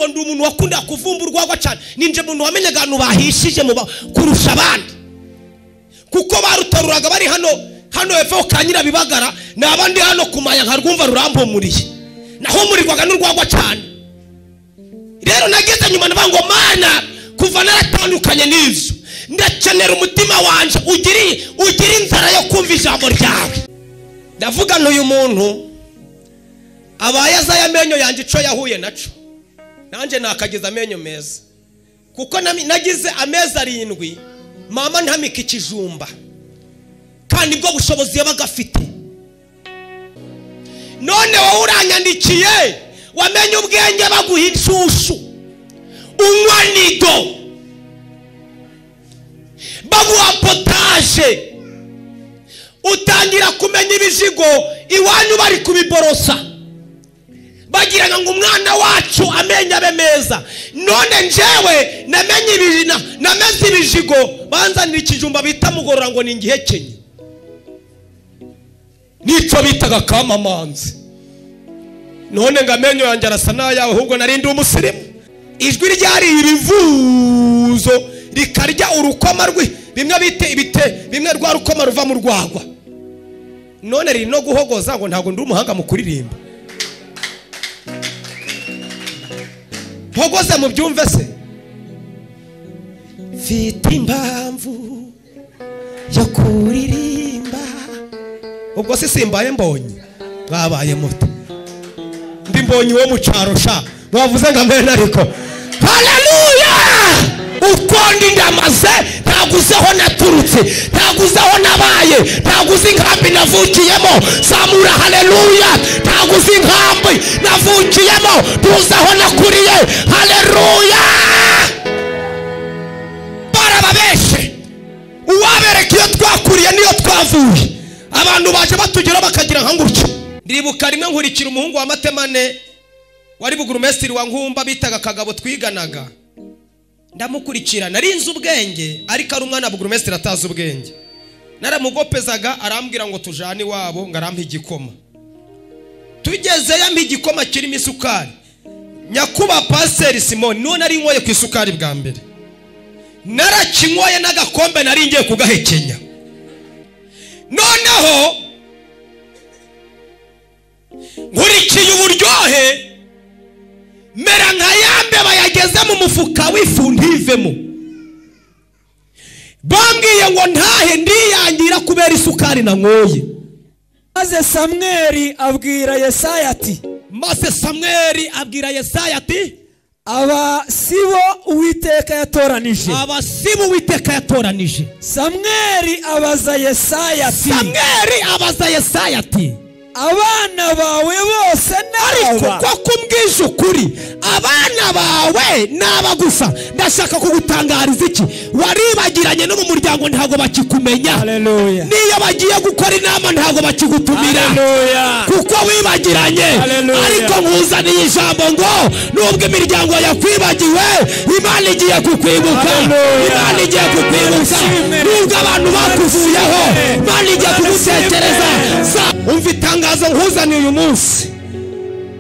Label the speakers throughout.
Speaker 1: ngo ndi umuntu wakunda kuvumbura urwagwa cyane, ninje muntu wamenyaga ahantu bahishije kurusha abandi, kuko barutaruraga bari hano hano hepfo ka Nyirabibagara, n'abandi hano kumaya nkarwumva rurampumuriye, nahumurirwaga n'urwagwa cyane. Rero nageze nyuma ndavuga ngo Mana, kuva naratandukanye n'ivyo, ndakenera umutima wanje ugira inzara yo kumva ijambo ryawe. Ndavuga n'uyu muntu abaye aza amenyo yanjye ico yahuye naco, nanje nakageza amenyo meza, kuko nagize amezi 7 mama ntamika ikijumba, kandi bwo bushobozi yabaga afite. None wowe uranyandikiye wamenye ubwenge baguha inshushu, unywa nido, baguha potaje, utangira kumenya ibijigo iwanyu bari kubiborosa, bagira ngo umwana wacu amenye abe meza. None njewe namenye ibijina, nameze ibijigo, banzanira ikijumba bita mugorora ngo ni ngihekenye, nico bitaga kamamanzi. None ngo amenyo yanjye arasa n'ayawe, ahubwo narindi umusirimu. Ijwi ryari ibivuzo rikarya urukoma rwi bimwe bite ibite bimwe rwa rukoma ruva mu rwagwa. None riri no guhogoza ngo ntago ndi umuhanga mu kuririmba. Hogoza mu byumve se, mfite impamvu yo kuririmba. Ubwo se simbaye mbonye babaye muto, ndi mbonye wo mu cyaro sha bavuze ngo amena, ariko haleluya. Uko ndi ndamaze, ntaguze aho naturutse, ntaguze aho nabaye, ntaguze inkambi navukiyemo. Zamura haleluya. Ntaguze inkambi navukiyemo, tuzi aho nakuriye. Haleluya. Barababeshe, uwabereka iyo twakuriye niyo twavuye. Abantu baje batugera bakagira nka ngutyo. Ndibuka rimwe nkurikira umuhungu wa Matemane wari bugurumestiri wa Nkumba bitaga Kagabo twiganaga, ndamukurikira. Narinze ubwenge ariko ari umwana bugurumestiri atazi ubwenge. Naramugopezaga arambwira ngo tujane iwabo ngo arampe igikoma. Tugeze yampa igikoma kirimo isukari. Nyakuba Pasteur Simon niwe nari nkoye ku isukari bwa mbere, narakinyoye n'agakombe nari ngiye kugahekenya. Noneho nkurikiye uburyohe, mera nka yambe bayageze mu mufuka w'ifu ntivemo. Bambwiye ngo ntahe ndiyangira kubera isukari nanyoye.
Speaker 2: Maze Samweli abwira Yesaya ati,
Speaker 1: maze Samweli abwira Yesaya ati,
Speaker 2: aba sibo Uwiteka yatoranije,
Speaker 1: aba sibo Uwiteka yatoranije.
Speaker 2: Samweli abaza Yesaya ati,
Speaker 1: Samweli abaza Yesaya ati,
Speaker 2: abana bawe bose
Speaker 1: ariko
Speaker 2: n'aba?
Speaker 1: Ko kumbwije ukuri, abana bawe n'aba gusa. Ndashaka kugutangariza iki, waribagiranye no mu muryango ntago bakikumenya.
Speaker 2: Haleluya.
Speaker 1: Niyo bagiye gukora inama ntago bakigutumira.
Speaker 2: Haleluya.
Speaker 1: Kuko wibagiranye.
Speaker 2: Haleluya.
Speaker 1: Ariko nkuzaniye ijambo ngo nubwo imiryango yakwibagiwe, Imana igiye kukwibuka.
Speaker 2: Haleluya.
Speaker 1: Imana igiye kukwibuka. Nubwo abantu bakuvuyeho, Imana igiye kugutekereza. Umva itangazo nkuzaniye uyu munsi,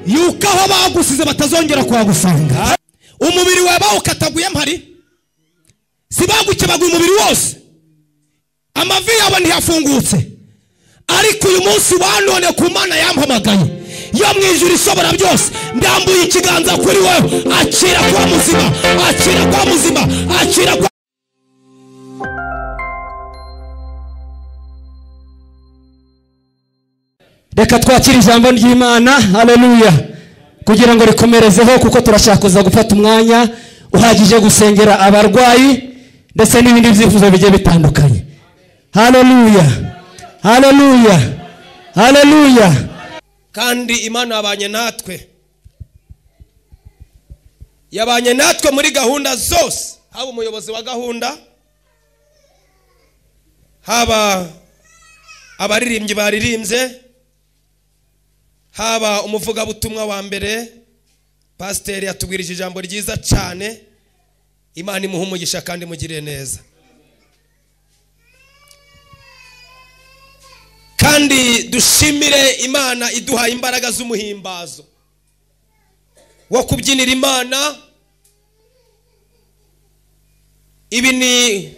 Speaker 1: yuko aho bagusize batazongera kuhagusanga. Umubiri wawe bawukataguye mpari, si bagukebaguye umubiri wose, amavi yawe ntiyafungutse. Ariko uyu munsi wa none ku Mana yampamagaye yo mu ijuru ishobora byose, ndambuye ikiganza kuri wewe, akira kuba muzima, akira kuba muzima, akira kuba.
Speaker 2: Reka twakire ijambo ry'Imana, haleluya, kugira ngo rikomerezeho, kuko turashaka kuza gufata umwanya uhagije gusengera abarwayi ndetse n'ibindi byifuzo bigiye bitandukanye. Haleluya, haleluya, haleluya.
Speaker 1: Kandi Imana yabanye natwe, yabanye natwe muri gahunda zose, haba umuyobozi wa gahunda, haba abaririmbyi baririmbye, haba umuvugabutumwa wa mbere pasiteri yatubwirije ijambo ryiza cyane. Imana imuhe umugisha kandi imugirire neza. Kandi dushimire Imana iduha imbaraga z'umuhimbazo. wo kubyinira Imana. Ibi ni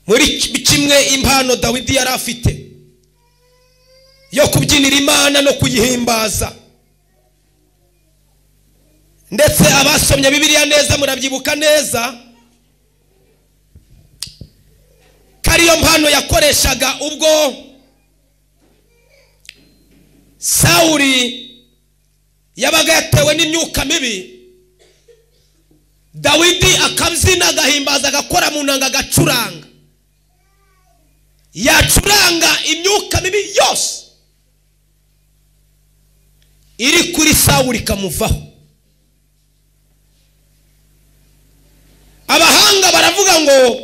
Speaker 1: muri kimwe impano Dawidi yari afite yo kubyinira Imana no kuyihimbaza. Ndetse abasomye Bibiliya neza murabyibuka neza kariyo mpano yakoreshaga ubwo Sawuli yabaga yatewe n'imyuka mibi. Dawidi akabyina agahimbaza agakora mu nanga agacuranga, yacuranga imyuka mibi yose iri kuri Sawuli ikamuvaho. Abahanga baravuga ngo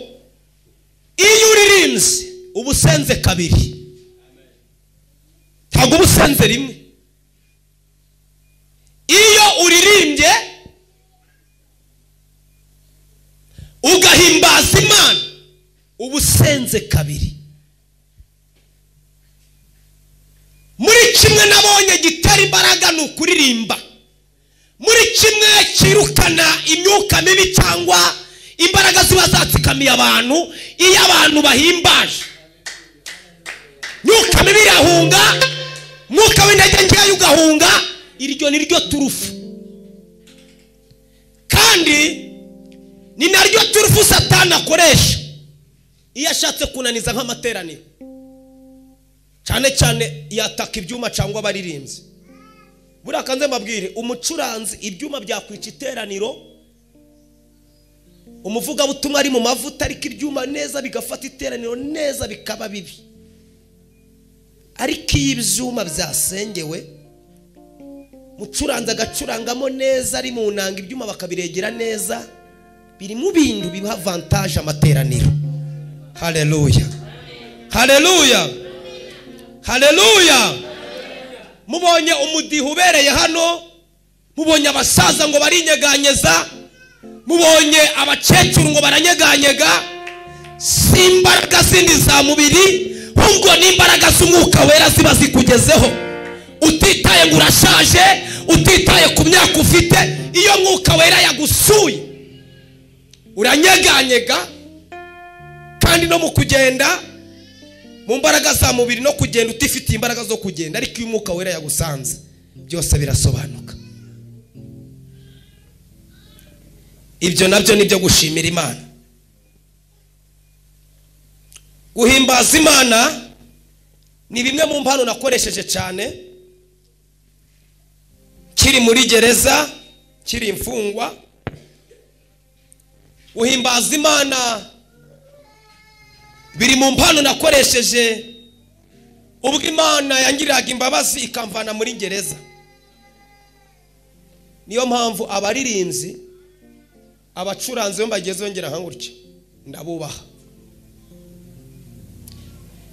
Speaker 1: iyo uririmbye uba usenze kabiri, ntabwo uba usenze rimwe. Iyo uririmbye ugahimbaza Imana uba usenze kabiri. Muri kimwe nabonye gitera imbaraga ni ukuririmba. Muri kimwe kirukana imyuka mibi cyangwa imbaraga ziba zatsikamiye abantu, iyo abantu bahimbaje imyuka mibi irahunga, umwuka w'intege nkeya ugahunga. Iryo ni ryo turufu, kandi ni naryo turufu Satani akoresha iyo ashatse kunaniza nk'amateraniro. Cyane cyane yataka ibyuma cyangwa abaririmbyi. Buriya kanze mbabwire, umucuranzi ibyuma byakwica iteraniro, umuvugabutumwa ari mu mavuta ariko ibyuma neza bigafata iteraniro neza bikaba bibi. Ariko iyo ibyuma byasengewe, mucuranzi agacurangamo neza ari mu nanga, ibyuma bakabiregera neza, biri mu bintu biha avantage amateraniro. Haleluya, haleluya, haleluya. Mubonye umudiho ubereye hano, mubonye abasaza ngo barinyeganyeza, mubonye abakecuru ngo baranyeganyega, si imbaraga zindi za mubiri, ahubwo ni imbaraga z'umwuka wera ziba zikugezeho. Utitaye ngo urashaje, utitaye ku myaka ufite, iyo mwuka wera yagusuye uranyeganyega. Kandi no mu kugenda mu mbaraga za mubiri no kugenda utifitiye imbaraga zo kugenda, ariko iyo umwuka wera yagusanze byose birasobanuka. Ibyo nabyo nibyo gushimira Imana. Guhimbaza Imana ni bimwe mu mpano nakoresheje cyane kiri muri gereza, kiri imfungwa. Guhimbaza Imana biri mu mpano nakoresheje ubwo Imana yangiriraga imbabazi ikamvana muri gereza. Niyo mpamvu abaririmbyi, abacuranzi bo bageze yongera nkangutya ndabubaha.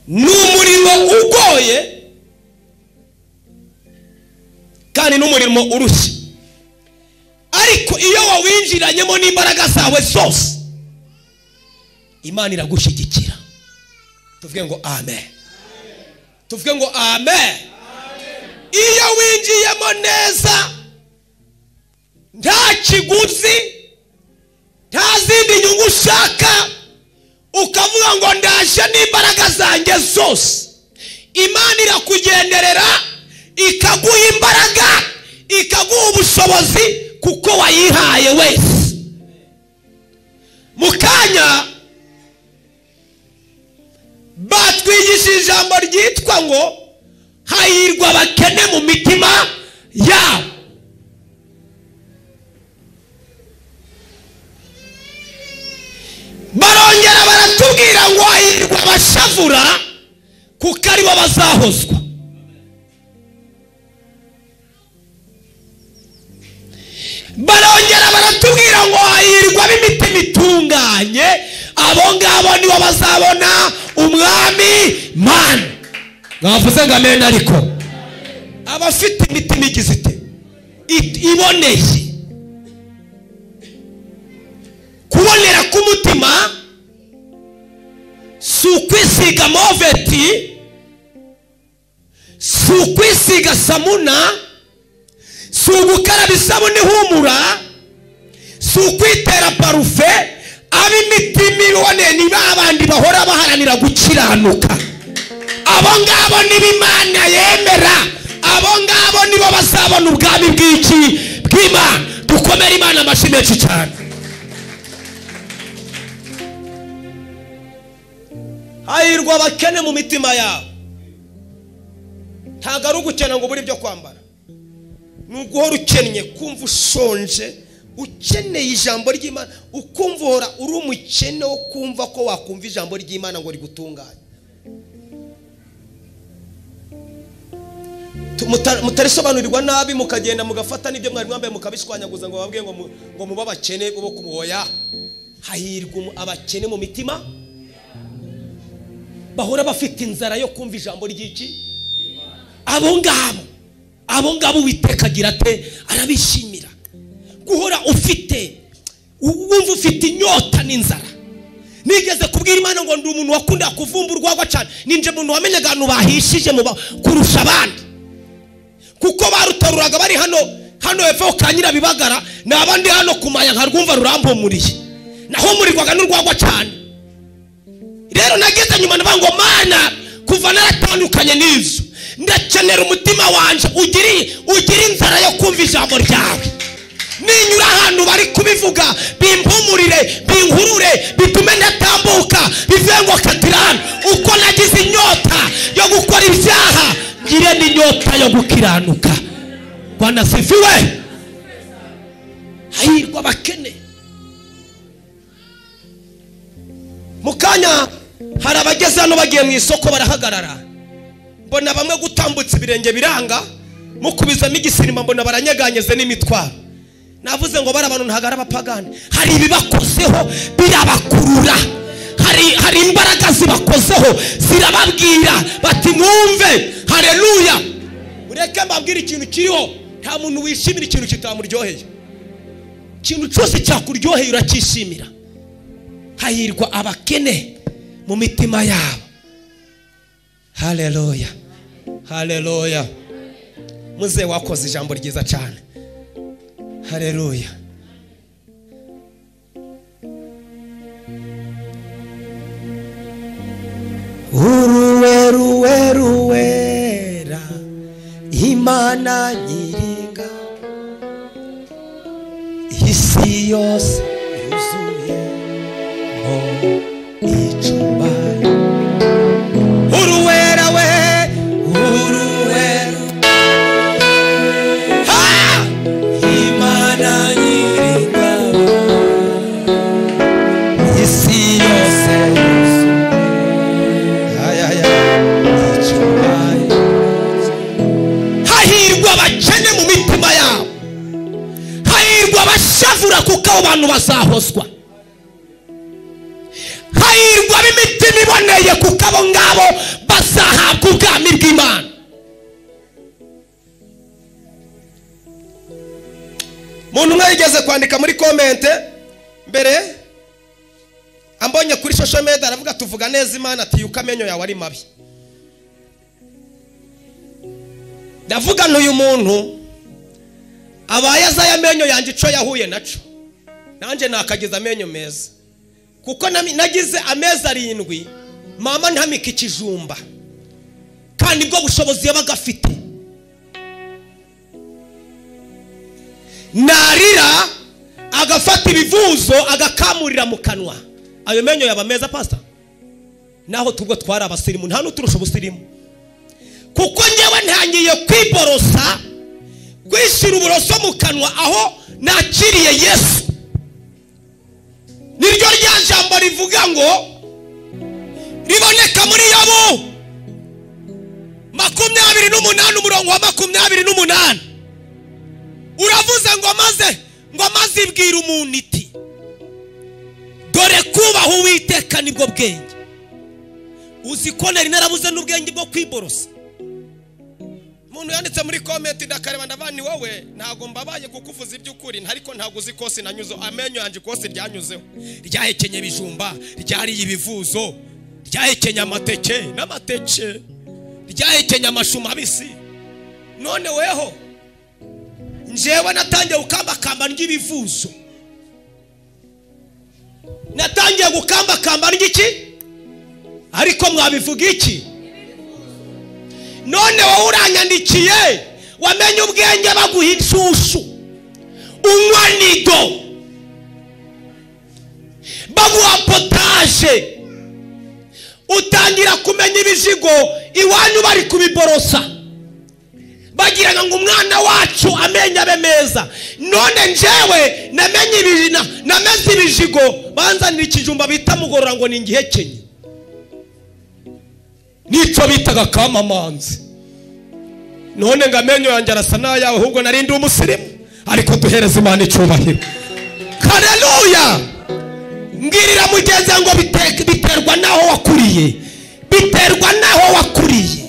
Speaker 1: Ni umurimo ugoye kandi n'umurimo urushye, ariko iyo wawinjiranyemo n'imbaraga zawe zose Imana iragushyigikira. Tuvuge ngo amen. Tuvuge ngo amen. Iyo winjiyemo neza, nta kiguzi, nta zindi nyungu ushaka, ukavuga ngo ndaje n'imbaraga zanjye zose, Imana irakugenderera ikaguha imbaraga, ikaguha ubushobozi kuko wayihaye wese. Mu kanya batwigishije ijambo ryitwa ngo hahirwa abakene mu mitima yabo. Barongera baratubwira ngo hahirwa abashavura kuko aribo bazahozwa. Barongera baratubwira ngo hahirwa ab'imitima itunganye, abo ngabo nibo bazabona umwami Mana. Mwavuze ngo amen. Ariko abafite imitima igize ite? Iboneye. Kubonera k'umutima si ukwisiga moveti, si ukwisiga samuna, si Si ugukaraba isabune ihumura, si ukwitera parufe. Ab'imitima iboneye ni ba bandi bahora baharanira gukiranuka. Abo ngabo nibo Imana yemera, abo ngabo nibo bazabona ubwami bw'iki bw'Imana. Dukomere Imana amashyi menshi cyane. Hahirwa abakene mu mitima yabo. Ntabwo ari ugukena ngo ubure ibyo kwambara, ni uguhora ukennye, kumva ushonje, ukeneye ijambo ry'Imana, ukumva uhora uri umukene wo kumva ko wakumva ijambo ry'Imana ngo rigutunganye. Mutarisobanurirwa nabi, mukagenda mugafata n'ibyo mwari mwambaye mukabishwanyaguza ngo bababwiye ngo mube abakene bo kumuhoya. Hahirwa abakene mu mitima, bahora bafite inzara yo kumva ijambo ry'iki. Abo ngabo Uwiteka agira ate? Arabishimira. Guhora ufite, wumva ufite inyota n'inzara. Nigeze kubwira Imana ngo ndi umuntu wakunda kuvumba urwagwa cyane, ninje muntu wamenyaga ahantu bahishije kurusha abandi, kuko barutaruraga bari hano hepfo ka Nyirabibagara, n'abandi hano kumaya nkarwumva rurampumuriye, nahumurirwaga n'urwagwa cyane. Rero nageze nyuma ndavuga ngo Mana, kuva naratandukanye n'ibyo, ndakenera umutima wanje ugira inzara yo kumva ijambo ryawe. Ninyura ahantu bari kubivuga bimpumurire, binkurure, bitume ndatambuka, bivuye ngo katirana. Uko nagize inyota yo gukora ibyaha, ngire n'inyota yo gukiranuka. Bwana sifiwe. Hahirwa abakene. Mukanya hari abageze hano bagiye mu isoko barahagarara, mbona bamwe gutambutsa ibirenge biranga, mukubizamo igisirima mbona baranyeganyeze n'imitwaro. Navuze ngo bari abantu ntabwo ari abapagani, hari ibibakozeho birabakurura, hari imbaraga zibakozeho zirababwira bati mwumve. Haleluya. Ureke mbabwire ikintu kiriho, nta muntu wishimira ikintu kitamuryoheye. Ikintu cyose cyakuryoheye uracyishimira. Hahirwa abakene mu mitima yabo. Haleluya, haleluya. Muze wakoze ijambo ryiza cyane. Haleluya. Uruweruweruwera Imana nyiringa, isi yose yuzuye mo icyubahiro. Uruwera we, uruwera ha Imana nyiringa, isi yose yuzuye icyubahiro. Hahirwa abakene mu mitima yabo, hahirwa abashavura kuko abo bantu bazahozwa. Hahirwa ab'imitima iboneye kuko abo ngabo bazahabwa ubwami bw'Imana. Umuntu umwe yigeze kwandika muri komente mbere ambonye kuri social media, aravuga tuvuga neza Imana, ati yuko amenyo yawe ari mabi. Ndavuga n'uyu muntu abaye aza amenyo yanjye ico yahuye naco, nanjye nakagize amenyo meza, kuko nagize amezi 7 mama ntamika ikijumba, kandi bwo bushobozi yabaga afite. Narira agafata ibivuzo agakamurira mu kanwa. Ayo menyo yaba meza pastor? Naho tubwo twari abasirimu, nta n'uturusha ubusirimu, kuko ngewe ntangiye kwiborosa, kwishyira uburoso mu kanwa aho nakiriye Yesu. Niryo rya jambo rivuga ngo riboneka muri Yobu 28 umurongo wa 28, uravuze ngo maze ibwira umuntu iti dore kubaha Uwiteka nibwo bwenge. Uzi ko nari narabuze n'ubwenge bwo kwiborosa. Umuntu yanditse muri comment ndakareba ndavuga ni wowe, ntago mbabaye kukuvuza iby'ukuri, ariko ntago uzi kose nanyuze amenyo yanjye kose ryanyuzeho, ryahekenye ibijumba, ryariye ibivuzo, ryahekenye amateke n'amateke, ryahekenye amashu mabisi. None weho Njyewe natangiye gukambakamba ry'ibivuzo. Natangiye gukambakamba ry'iki? Ariko mwabivuga iki? None wowe uranyandikiye wamenye ubwenge baguha inshushu, unywa nido, baguha potaje, utangira kumenya ibijigo iwanyu bari kubiborosa, bagira ngo umwana wacu amenye abe meza. None njyewe namenye ibijina, nameze ibijigo, banzanira ikijumba bita mugorora ngo ni ngihekenye, nico bitaga kamamanzi. None ngo amenyo yanjye arasa n'ayawe, ahubwo nari ndi umusirimu. Ariko duhereze Imana icyubahiro. Haleluya! Mbwirira mugenzi ngo biterwa naho wakuriye, biterwa naho wakuriye.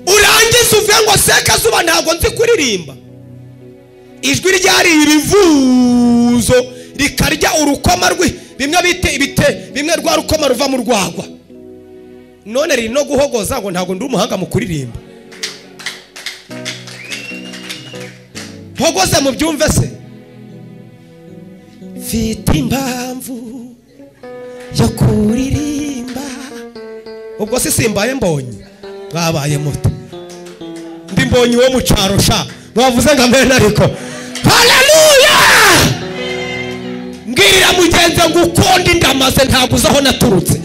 Speaker 1: Urangiza uvuge ngo Sekazuba ntabwo nzi kuririmba. Ijwi ryari ibivuzo rikarya urukoma rwi bimwe bite ibite bimwe rwa rukoma ruva mu rwagwa. None riri no guhogoza ngo ntabwo ndi umuhanga mu kuririmba. Hogoza mu byumve se. Mfite impamvu yo kuririmba. Ubwo se simbaye mbonye, babaye muto. Ndi mbonye wo mu cyaro sha, bavuze ngo amen ariko. Haleluya! Mbwirira mugenzi ngo ukondi ndamaze ntabwo uzaho naturutse.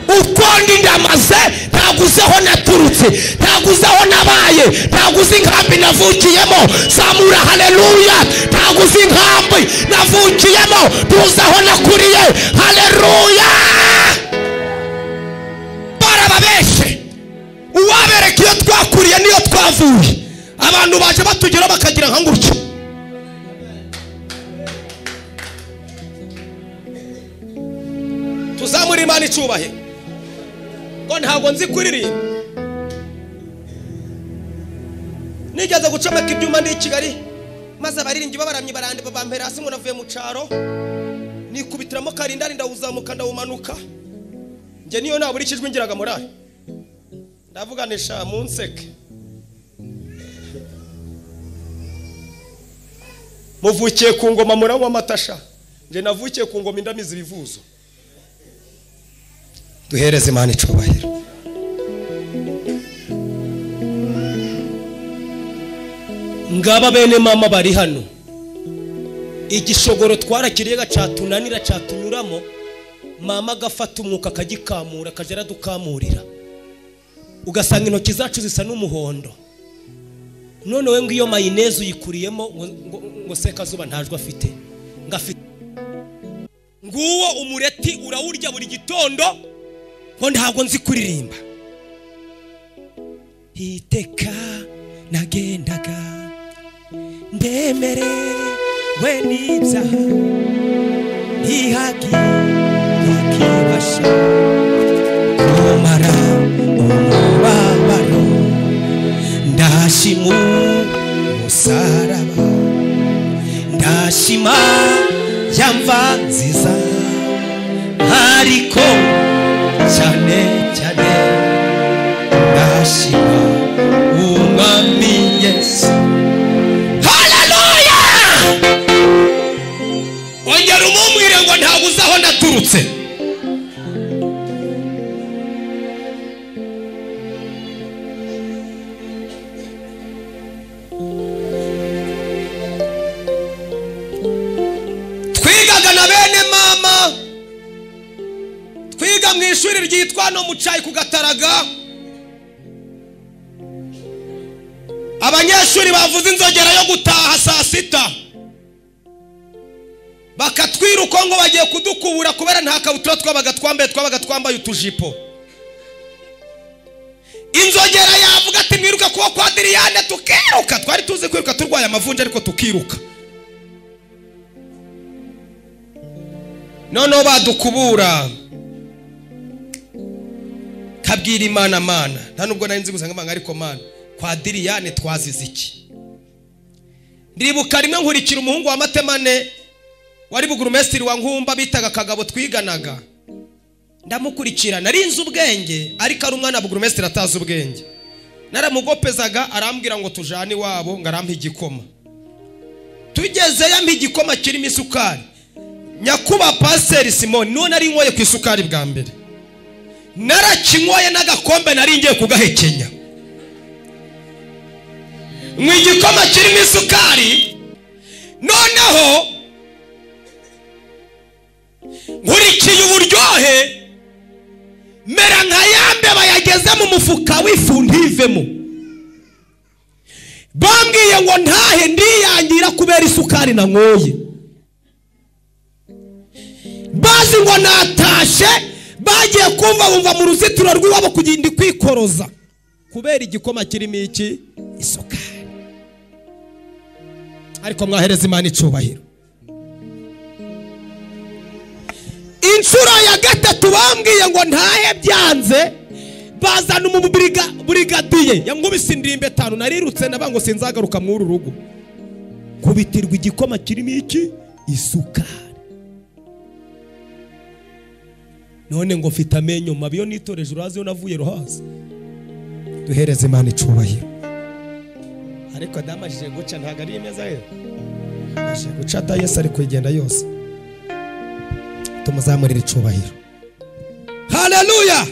Speaker 1: Ukondi ndamaze ntabwo uzaho naturutse, ntabwo uzaho nabaye, ntabwo uzi inkambi navukiyemo. Samura haleluya! Ntabwo uzi inkambi navukiyemo, ntuzaho nakuriye. Haleluya! Barababeshe, uwabereka iyo twakuriye niyo twavuye. Abantu baje batugeraho bakagira nka gutya. Tuzamura Imana icyubahiro. Ngo ntabwo nzi kuririmba. Nigeze gucomeka ibyuma ndi i Kigali, maze abaririmbyi babaramyi barandeba bampera hasi ngo navuye mu cyaro. Nikubitiramo karindari ndawuzamuka ndawumanuka. Njye niyo nabura ikijwi ngiraga morale. Ndavuganisha munseke. Muvukiye ku ngoma muranywa amatasha. Njye navukiye ku ngoma indamizi ibivuzo. Duhereze Imana icyubahiro. Ngaba bene mama bari hano. Igishogoro twarakiriye gacatunanira catunyuramo, mama agafata umwuka akagikamura akajya aradukamurira, ugasanga intoki zacu zisa n'umuhondo. None we ngiyo mayonnaise uyikuriyemo ngo Sekazuba ntajwe afite, ngafite. Nguwo umureti urawurya buri gitondo ngo ntabwo nzi kuririmba. Iteka nagendaga ndemerewe n'ibyaha, ntihagire kumara umubabaro, ndashima umusaraba, ndashima yamva nziza, ariko cyane cyane ndashima umwami Yesu. Haleluya! Ongera umubwire ngo ntabwo uzaho naturutse. Twigaga na bene mama, twiga mu ishuri ryitwa no mu cyayi ku Gataraga. Abanyeshuri bavuze inzogera yo gutaha saa sita, bakatwiruka ngo bagiye kudukubura kubera nta kabutura twabaga twambaye, twabaga twambaye utujipo. Inzogera yavuga ati mwiruka kuba kwa Diriyane, tukiruka. Twari tuzi kwiruka turwaye amavunja ariko tukiruka. Noneho badukubura, kabwira Imana, mana nta nubwo nari nzi gusa ngo ariko mana kwa Diriyane twazize iki? Ndibuka rimwe nkurikira umuhungu wa Matemane wari bugurumesitiri wa Nkumba bitaga Kagabo twiganaga. Ndamukurikira, nari nzi ubwenge ariko ari umwana bugurumesitiri atazi ubwenge. Naramugopezaga arambwira ngo tujane iwabo ngo arampe igikoma. Tugeze yampa igikoma kirimo isukari. Nyakuba Pasiteri Simoni none ari nkoye ku isukari bwa mbere. Narakinyoye n'agakombe nari ngiye kugahekenya. Mu igikoma kirimo isukari, noneho nkurikiye uburyohe mera nka yambe bayageze mu mufuka w'ifu ntivemo. Bambwiye ngo ntahe ndiyangira kubera isukari nanyoye. Bazi ngo natashe, bagiye kumva bumva mu ruzitiro rw'iwabo kugenda kwikoroza kubera igikoma kirimo iki isukari. Ariko mwahereza Imana icubahiro. Inshuro ya gatatu bambwiye ngo ntahe byanze, bazana umubrigadiye yankubise indirimbo 5 narirutse nabango sinzagaruka mu uru rugo. Kubitirwa igikoma kirimo iki isukari. None ngo mfite amenyo mabi yo nitoreje urazi yo navuye ruhazi. Duhereze Imana icubahiro. Ariko damajije guca ntago ari imeza ye. Aje guca da Yesu ari kugenda yose. Tumuzamurire icubahiro. Haleluya!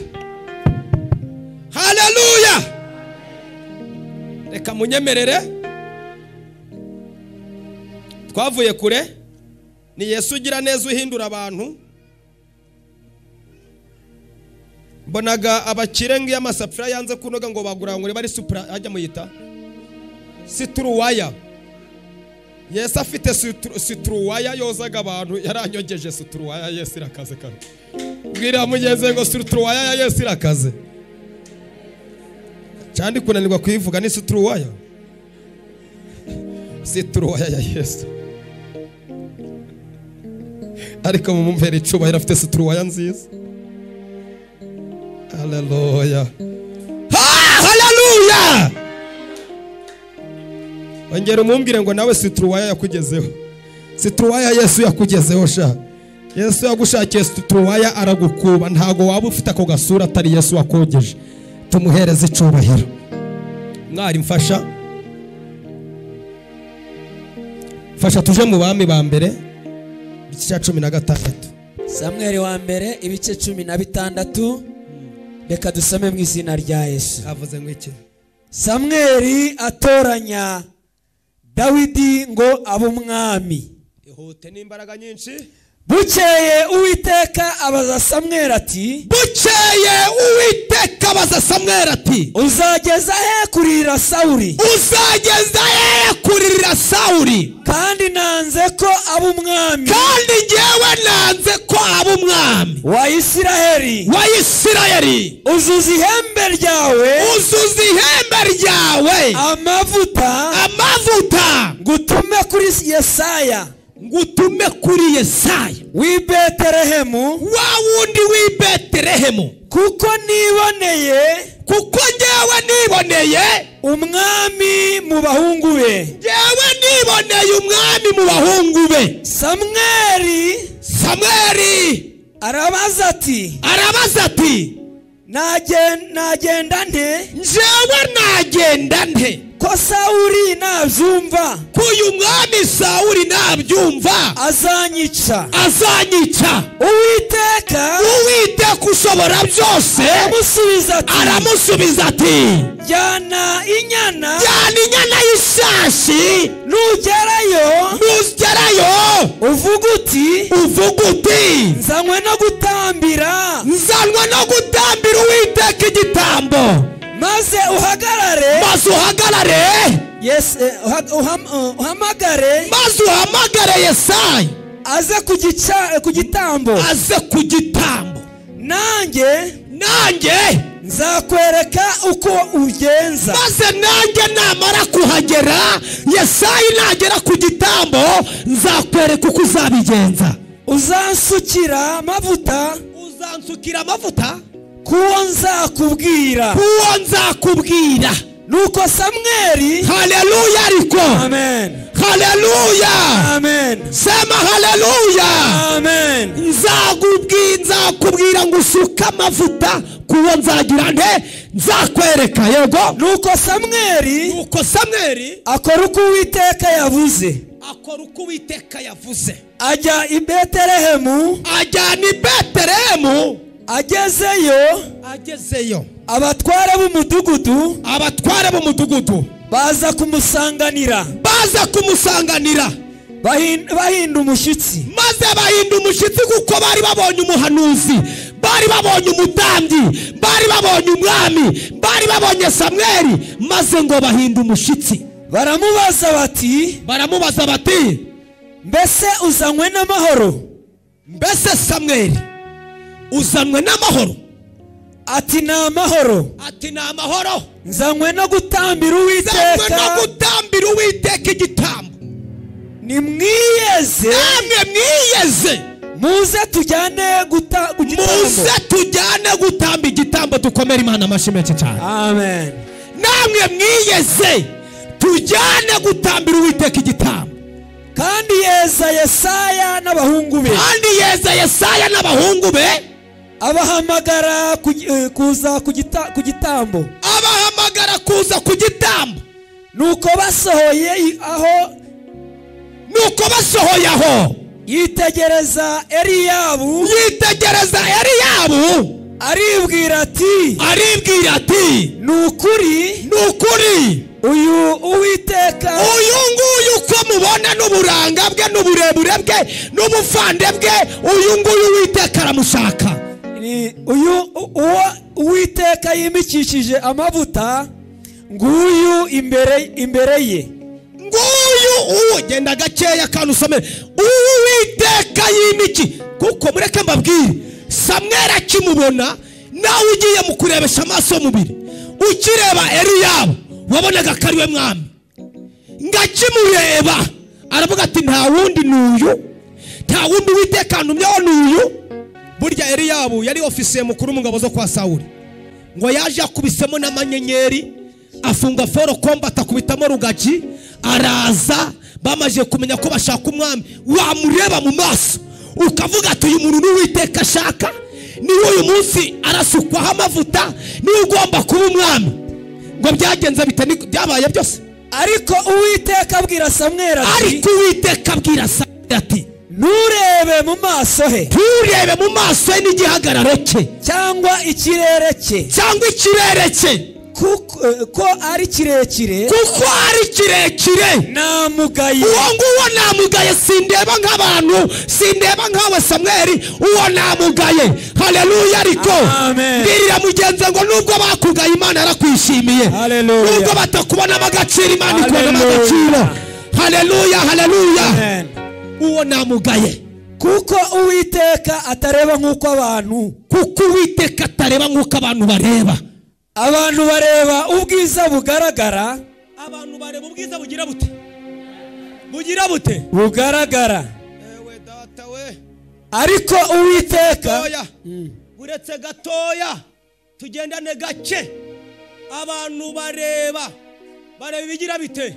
Speaker 1: Haleluya! Reka munyemerere. Twavuye kure. Ni Yesu ugira neza uhindura abantu. Mbonaga abakire ngiye amasafuriya yanze kunoga ngo bagura ngo bari supra ajya muyita situruwaya. Yesu afite situruwaya yozaga abantu, yaranyogeje situruwaya. Yesu irakaze kare. Bwira mugeze ngo situruwaya ya Yesu irakaze. Cyandi kunanirwa kuyivuga ni situruwaya. Situruwaya ya Yesu. Ariko mumumvere icubahiro afite situruwaya nziza. Haleluya. Haleluya. Ongera umumbwire ngo nawe situruwaya yakugezeho. Situruwaya Yesu yakugezeho sha. Yesu yagushakiye situruwaya aragukuba, ntago waba ufite ako gasura atari Yesu wakogeje. Tumuhereze icubahiro. Mwari mfasha. Fasha tuje mu bami ba mbere igice cya 16.
Speaker 3: Samweli wa mbere ibice 16. Reka dusome mu izina rya Yesu.
Speaker 1: Avuze ngo iki?
Speaker 3: Samweli atoranya Dawidi ngo abe umwami.
Speaker 1: Ihute n'imbaraga nyinshi.
Speaker 3: Bukeye Uwiteka abaza Samweli ati,
Speaker 1: Bukeye Uwiteka abaza Samweli ati,
Speaker 3: uzageza he kurira Sawuli?
Speaker 1: Uzageza he kurira Sawuli?
Speaker 3: Kandi nanze ko abe umwami.
Speaker 1: Kandi njyewe nanze ko abe umwami
Speaker 3: wa Isiraheli.
Speaker 1: Wa Isiraheli.
Speaker 3: Uzuza ihembe ryawe.
Speaker 1: Uzuza ihembe ryawe.
Speaker 3: Amavuta.
Speaker 1: Amavuta.
Speaker 3: Ngutume kuri Yesaya.
Speaker 1: Ngutume kuri Yesaya
Speaker 3: w'i Betelehemu,
Speaker 1: wa wundi w'i Betelehemu,
Speaker 3: kuko niboneye,
Speaker 1: kuko njyewe niboneye
Speaker 3: umwami mu bahungu be.
Speaker 1: Njyewe niboneye umwami mu bahungu be. Samweli
Speaker 3: arabaza ati, nagenda nte?
Speaker 1: Njyewe nagenda nte?
Speaker 3: Ko Sawuli nabyumva,
Speaker 1: ko uyu mwami Sawuli nabyumva
Speaker 3: azanyica.
Speaker 1: Azanyica.
Speaker 3: Uwiteka
Speaker 1: ushobora byose aramusubiza ati,
Speaker 3: jyana inyana,
Speaker 1: jyana inyana y'ishashi,
Speaker 3: nugerayo uvuge uti, nzanywe no gutambira,
Speaker 1: nzanywe no gutambira Uwiteka igitambo.
Speaker 3: Maze uhagarare, Yes, uhamagare,
Speaker 1: maze uhamagare Yesaya
Speaker 3: aze ku gitambo,
Speaker 1: aze ku gitambo.
Speaker 3: Nanjye nzakwereka uko ugenza.
Speaker 1: Maze nanjye namara kuhagera, Yesaya nagera ku gitambo, nzakwereka uko uzabigenza.
Speaker 3: Uzansukira amavuta,
Speaker 1: uzansukira amavuta
Speaker 3: kuwo nzakubwira,
Speaker 1: kuwo nzakubwira.
Speaker 3: Nuko Samweli.
Speaker 1: Haleluya ariko.
Speaker 3: Amen.
Speaker 1: Haleluya.
Speaker 3: Amen.
Speaker 1: Sema haleluya.
Speaker 3: Amen.
Speaker 1: Nzakubwira ngo usuke amavuta kuwo nzagira nte nzakwereka. Yego.
Speaker 3: Nuko Samweli akora uko Uwiteka yavuze.
Speaker 1: Akora uko Uwiteka yavuze.
Speaker 3: Ajya i Betelehemu.
Speaker 1: Ajyana i Betelehemu.
Speaker 3: Agezeyo abatware b'umudugudu baza kumusanganira. Bahinda umushyitsi.
Speaker 1: Maze bahinda umushyitsi kuko bari babonye umuhanuzi, bari babonye umutambyi, bari babonye umwami, bari babonye Samweli. Maze ngo bahinda umushyitsi.
Speaker 3: Baramubaza bati mbese uzanywe n'amahoro?
Speaker 1: Mbese Samweli uzanywe n'amahoro?
Speaker 3: Ati ni amahoro. Nzanywe no gutambira
Speaker 1: Uwiteka igitambo.
Speaker 3: Nimwiyeze.
Speaker 1: Namwe mwiyeze.
Speaker 3: Muze tujyane
Speaker 1: gutamba igitambo. Dukomere Imana amashyi menshi cyane.
Speaker 3: Amen.
Speaker 1: Namwe mwiyeze tujyane gutambira Uwiteka igitambo.
Speaker 3: Kandi yeza Yesaya n'abahungu be. Abahamagara kuza ku gitambo. Nuko basohoye aho. Yitegereza Eliyabu. Aribwira ati ni
Speaker 1: ukuri
Speaker 3: uyu Uwiteka,
Speaker 1: uyu nguyu uko mubona n'uburanga bwe n'uburebure bwe n'ubufande bwe, uyu nguyu Uwiteka aramushaka.
Speaker 3: Uyu Uwiteka yimikishije amavuta, nguyu imbere ye.
Speaker 1: Nguyu uwo genda gakeya kandi usome Uwiteka yimiki. Kuko mureke mbabwire, Samweli akimubona, nawe ugiye mu kurebesha amaso mubiri ukireba Eliyabu wabonaga ko ari we mwami. Ngakimureba aravuga ati nta wundi n'uyu, nta wundi Uwiteka ntumyeho n'uyu. Burya Eliyabu yari ofisiye mukuru mu ngabo zo kwa Sawuli. Ngo yaje akubisemo n'amanyenyeri, afunga foro combat akubitamo rugagi, araza. Bamaze kumenya ko bashaka umwami, wamureba mu maso ukavuga ati uyu muntu n'Uwiteka ashaka, ni uyu munsi arasukwaho amavuta, ni ugomba kuba umwami. Ngo byagenze bite? Byabaye byose.
Speaker 3: Ariko Uwiteka abwira Samweli
Speaker 1: ati
Speaker 3: nturebe mu maso he,
Speaker 1: n'igihagararo cye
Speaker 3: cyangwa ikirere
Speaker 1: cye,
Speaker 3: kuko ari kirekire, namugaye.
Speaker 1: Uwo nguwo namugaye, sindeba nk'abantu, sindeba nkawe Samweli, uwo namugaye. Haleluya ariko. Mbwirira mugenzi ngo nubwo bakugaye Imana yarakwishimiye. Nubwo batakubonamo agaciro Imana ikubonamo agaciro. Haleluya, haleluya. Uwo namugaye.
Speaker 3: Kuko Uwiteka atareba nk'uko abantu,
Speaker 1: kuko Uwiteka atareba nk'uko abantu bareba.
Speaker 3: Abantu bareba ubwiza bugaragara.
Speaker 1: Abantu bareba ubwiza bugira bute? Bugira bute?
Speaker 3: Bugaragara.
Speaker 1: Ewe data we.
Speaker 3: Ariko Uwiteka
Speaker 1: buretse gatoya tugendane gake. Abantu bareba ibigira bite?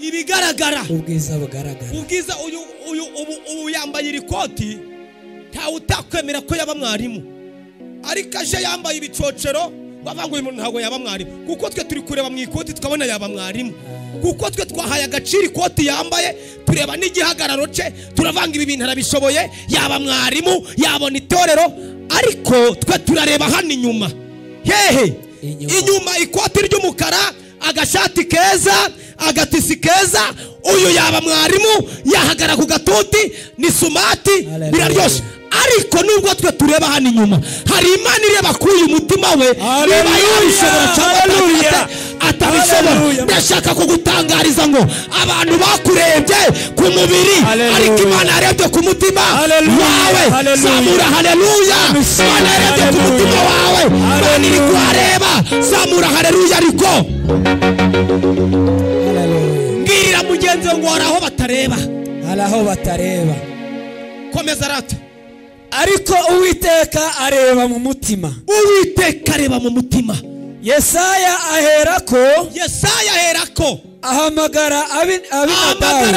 Speaker 1: Ibigaragara.
Speaker 3: Ubwiza bugaragara.
Speaker 1: Ubwiza uyu ubu yambaye iri koti, nta utakwemera ko yaba mwarimu. Ariko aje yambaye ibicocero, bavuga uyu muntu ntabwo yaba mwarimu. Kuko twe turi kureba mu ikoti tukabona yaba mwarimu. Kuko twe twahaye agaciro ikoti yambaye, tureba n'igihagararo cye, turavanga ibi bintu arabishoboye, yaba mwarimu, yabona itorero. Ariko twe turareba hano inyuma. Hehe? Inyuma ikoti ry'umukara, agashati keza, agatisi keza, uyu yaba mwarimu, yahagara ku gatuti, ni sumati, biraryoshye. Ariko nubwo twe tureba hano inyuma, hari Imana ireba kuri uyu mutima we, niba yabishobora cyangwa atabishobora. Ndashaka kugutangariza ngo abantu bakurebye ku mubiri, ariko Imana yarebye ku mutima wawe. Zamura haleluya. Imana yarebye ku mutima wawe, Imana iri kuhareba. Zamura haleluya ariko. Mbwirira mugenzi ngo hari aho batareba.
Speaker 3: Hari aho batareba.
Speaker 1: Komeza rata.
Speaker 3: Ariko Uwiteka areba mu mutima.
Speaker 1: Uwiteka areba mu mutima.
Speaker 3: Yesaya aherako,
Speaker 1: Yesaya aherako
Speaker 3: ahamagara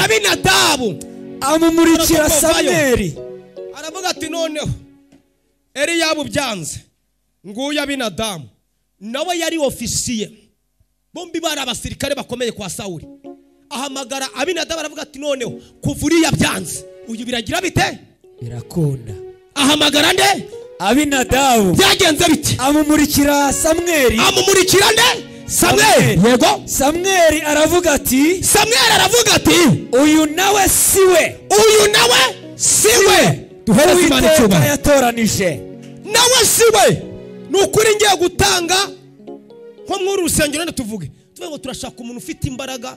Speaker 3: Abinadabu, amumurikira Samweli.
Speaker 1: Aravuga ati noneho Eliyabu byanze, nguyu Abinadabu nawe yari ofisiye, bombi bari abasirikare bakomeye kwa Sawuli. Ahamagara Abinadabu aravuga ati noneho kuva uriya byanze, uyu biragira bite?
Speaker 3: Birakunda.
Speaker 1: Ahamagara nde?
Speaker 3: Abinadabu.
Speaker 1: Byagenze bite?
Speaker 3: Amumurikira Samweli.
Speaker 1: Amumurikira nde? Samweli. Yego.
Speaker 3: Samweli aravuga ati,
Speaker 1: Samweli aravuga ati
Speaker 3: uyu nawe siwe,
Speaker 1: uyu nawe siwe duhereze Imana icyubahiro
Speaker 3: yatoranije.
Speaker 1: Nawe siwe. Ni ukuri ngiye gutanga nko muri urusengero tuvuge ngo turashaka umuntu ufite imbaraga,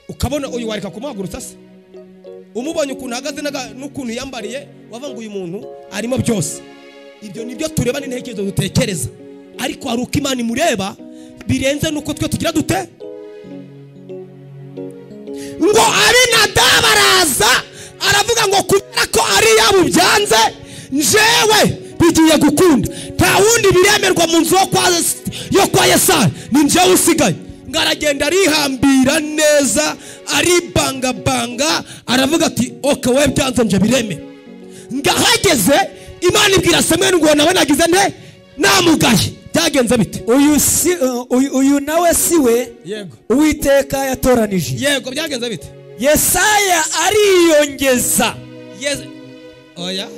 Speaker 1: ukabona uyu wareka kumuhagurutsa se, umubonye ukuntu ahagaze n'ukuntu yambariye, wava ngo uyu muntu arimo byose. Ibyo nibyo tureba n'intekerezo dutekereza, ariko hari uko Imana imureba birenze nuko twe tugira dute. Ngo Abinadabu araza aravuga ngo kubera ko ari yabo byanze, njewe bigiye gukunda, nta wundi biremerwa mu nzu yo kwa Yesaya, ni njewe usigaye. Ngo aragenda arihambira neza, aribangabanga, aravuga ati okay we byanze nje bireme. Ngahageze Imana ibwira Samweli ngo nawe nagize nte namugaye. Byagenze bite?
Speaker 3: Uyu nawe siwe.
Speaker 1: Yego.
Speaker 3: Uwiteka yatoranije.
Speaker 1: Yego, byagenze bite?
Speaker 3: Yesaya ariyongeza.
Speaker 1: Oya.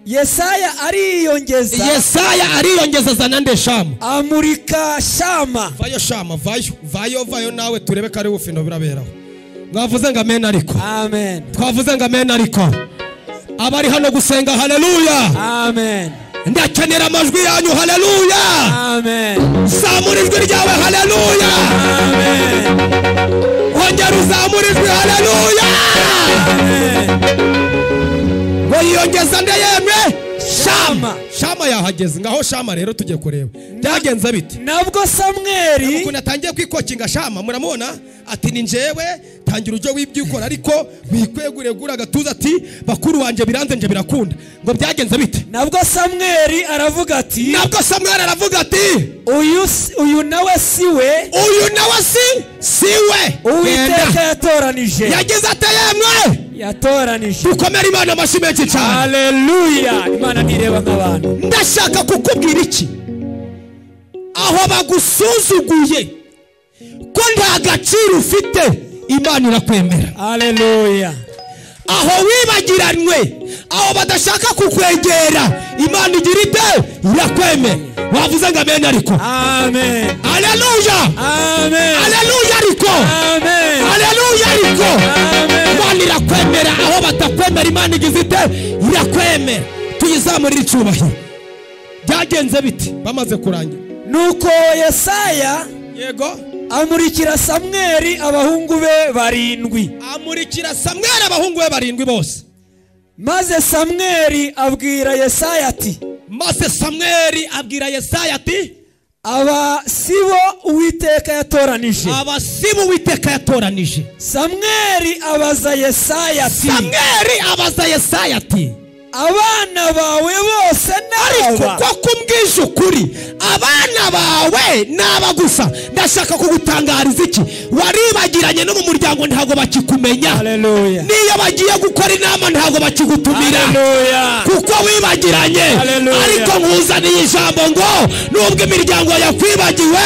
Speaker 3: Yesaya ariyongeza.
Speaker 1: Yesaya ariyongeza zanande Shama.
Speaker 3: Amurika Shama.
Speaker 1: Vayo Shama, vayo, vayo, vayo nawe turebe kare ufino biraberaho. Mwavuze ngo amen ariko.
Speaker 3: Amen.
Speaker 1: Twavuze ngo amen ariko. Abari hano gusenga haleluya.
Speaker 3: Amen.
Speaker 1: Ndakenera amajwi yanyu haleluya.
Speaker 3: Amen.
Speaker 1: Zamura ijwi ryawe haleluya.
Speaker 3: Amen.
Speaker 1: Ongera uzamura ijwi haleluya.
Speaker 3: Amen.
Speaker 1: Ngo yiyongeza nde yemwe? Shama. Shama yahageze. Ngaho Shama rero tugiye kureba byagenze bite.
Speaker 3: Nabwo Samweli
Speaker 1: ukuntu atangiye kwikokinga Shama, muramubona ati ni njewe tangira ujye wibyukora, ariko wikweguregura agatuza ati bakuru wanje biranze nje birakunda. Ngo byagenze bite?
Speaker 3: Nabwo Samweli aravuga ati,
Speaker 1: nabwo Samweli aravuga ati
Speaker 3: uyu nawe siwe,
Speaker 1: uyu nawe siwe
Speaker 3: Uwiteka yatoranije.
Speaker 1: Yagize ate yemwe?
Speaker 3: Yatoranije.
Speaker 1: Dukomere Imana amashyi menshi cyane.
Speaker 3: Haleluya. Imana ntireba nk'abantu.
Speaker 1: Ndashaka kukubwira iki, aho bagusuzuguye ko nta gaciro ufite, Imana irakwemera.
Speaker 3: Haleluya.
Speaker 1: Aho wibagiranwe, aho badashaka kukwegera, Imana igira ite? Irakwemera. Wavuze ngo amen ariko.
Speaker 3: Amen.
Speaker 1: Haleluya.
Speaker 3: Amen.
Speaker 1: Haleluya ariko.
Speaker 3: Amen.
Speaker 1: Haleluya ariko.
Speaker 3: Amen.
Speaker 1: Imana irakwemera aho batakwemera, Imana igize ite? Irakwemera. Tuyizamurire icyubahiro. Byagenze bite bamaze kurangira?
Speaker 3: Nuko Yesaya,
Speaker 1: yego,
Speaker 3: amurikira Samweli abahungu be barindwi.
Speaker 1: Amurikira Samweli abahungu be barindwi bose.
Speaker 3: Maze Samweli abwira Yesaya ati,
Speaker 1: maze Samweli abwira Yesaya ati
Speaker 3: aba sibo Uwiteka yatoranije.
Speaker 1: Aba sibo Uwiteka yatoranije.
Speaker 3: Samweli abaza Yesaya ati,
Speaker 1: Samweli abaza Yesaya ati
Speaker 3: abana bawe bose
Speaker 1: ariko
Speaker 3: n'aba.
Speaker 1: Ko kumbwije ukuri, abana bawe naba gusa. Ndashaka kugutangariza iki, waribagiranye no mu muryango ntago bakikumenya.
Speaker 3: Haleluya.
Speaker 1: Niyo bagiye gukora inama ntago bakigutumira.
Speaker 3: Haleluya.
Speaker 1: Kuko wibagiranye. Ariko nkuzaniye ijambo ngo nubwo imiryango yakwibagiwe,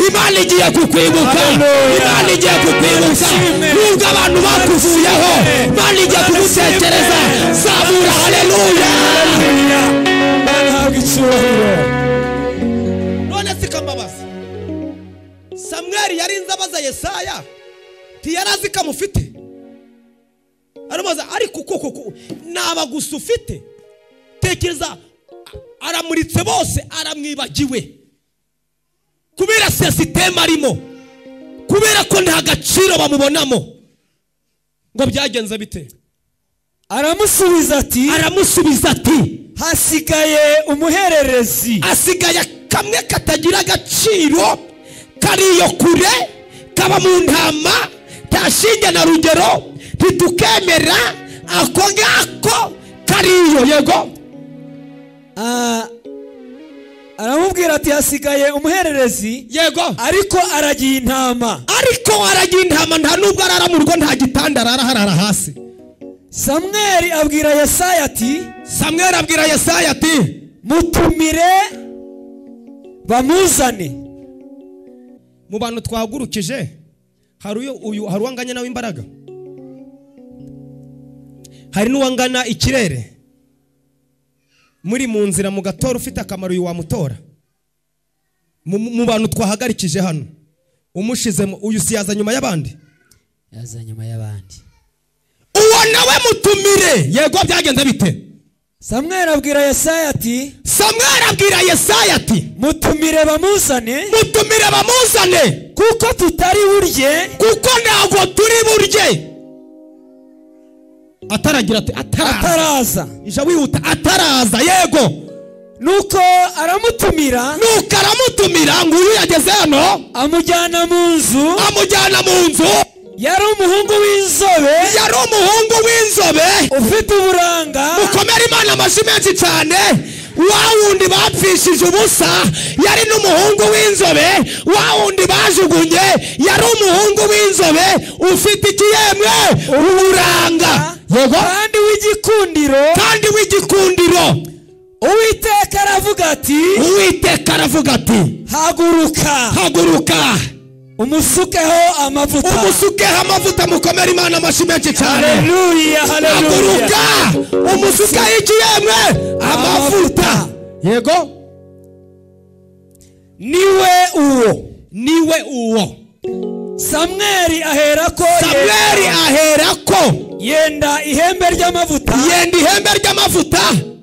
Speaker 1: Imana igiye kukwibuka. Imana igiye kukwibuka. Nubwo abantu bakuvuyeho, Imana igiye kugutekereza. Zabura haleluya. None sikambabaza. Samweli yarinze abaza Yesaya, ntiyarazi kamufite. Aramubaza ariko koko naba gusa ufite? Tekereza, aramuritse bose aramwibagiwe kubera sisiteme arimo, kubera ko nta gaciro bamubonamo. Ngo byagenze bite?
Speaker 3: Aramusubiza ati,
Speaker 1: aramusubiza ati
Speaker 3: hasigaye umuhererezi,
Speaker 1: asigaye kamwe katagira agaciro, kariyo kure, kaba mu ntama, tashinge na rugero, ntitukemera ako ngako kariyo. Yego.
Speaker 3: Aramubwira ati hasigaye umuhererezi.
Speaker 1: Yego.
Speaker 3: Ariko aragiye intama.
Speaker 1: Ariko aragiye intama, nta nubwo arara mu rugo, nta gitanda arara, harara hasi.
Speaker 3: Samweli abwira Yesaya ati,
Speaker 1: Samweli abwira Yesaya ati,
Speaker 3: mutumire bamuzane.
Speaker 1: Mu bantu twahagurukije hari uyu, hari uwanganya nawe imbaraga, hari n'uwangana ikirere. Muri mu nzira mu gatora ufite akamaro uyu wamutora. Mu bantu twahagarikije hano umushize uyu si yaza nyuma y'abandi,
Speaker 3: yaza nyuma y'abandi.
Speaker 1: Uwo nawe mutumire. Yego, byagenze bite?
Speaker 3: Samweli abwira Yesaya ati,
Speaker 1: Samweli abwira Yesaya ati,
Speaker 3: mutumire bamuzane,
Speaker 1: mutumire bamuzane,
Speaker 3: kuko tutari burye,
Speaker 1: kuko ntabwo turi burye. Ataragira ati
Speaker 3: ataraza,
Speaker 1: ija wihuta, ataraza. Yego.
Speaker 3: Nuko aramutumira,
Speaker 1: nuko aramutumira, nguyu yageze hano,
Speaker 3: amujyana mu nzu,
Speaker 1: amujyana mu nzu.
Speaker 3: Yari umuhungu w'inzobe,
Speaker 1: yari umuhungu w'inzobe
Speaker 3: ufite uburanga.
Speaker 1: Mukomere Imana amashyi menshi cyane. Wa wundi bapfishije ubusa yari n'umuhungu w'inzobe, wa wundi bajugunye yari umuhungu w'inzobe ufite ikiyemwe uburanga. Yego.
Speaker 3: Kandi w'igikundiro,
Speaker 1: kandi w'igikundiro.
Speaker 3: Uwiteka aravuga ati,
Speaker 1: Uwiteka aravuga ati,
Speaker 3: haguruka,
Speaker 1: haguruka,
Speaker 3: umusukeho amavuta,
Speaker 1: umusukeho amavuta. Mukomere Imana amashyi menshi cyane.
Speaker 3: Haleluya, haleluya.
Speaker 1: Haguruka, umusukeho ikiyemwe amavuta. Yego.
Speaker 3: Niwe uwo,
Speaker 1: niwe uwo.
Speaker 3: Samweli aherako,
Speaker 1: Samweli aherako
Speaker 3: yenda ihembe ry'amavuta,
Speaker 1: yenda ihembe ry'amavuta,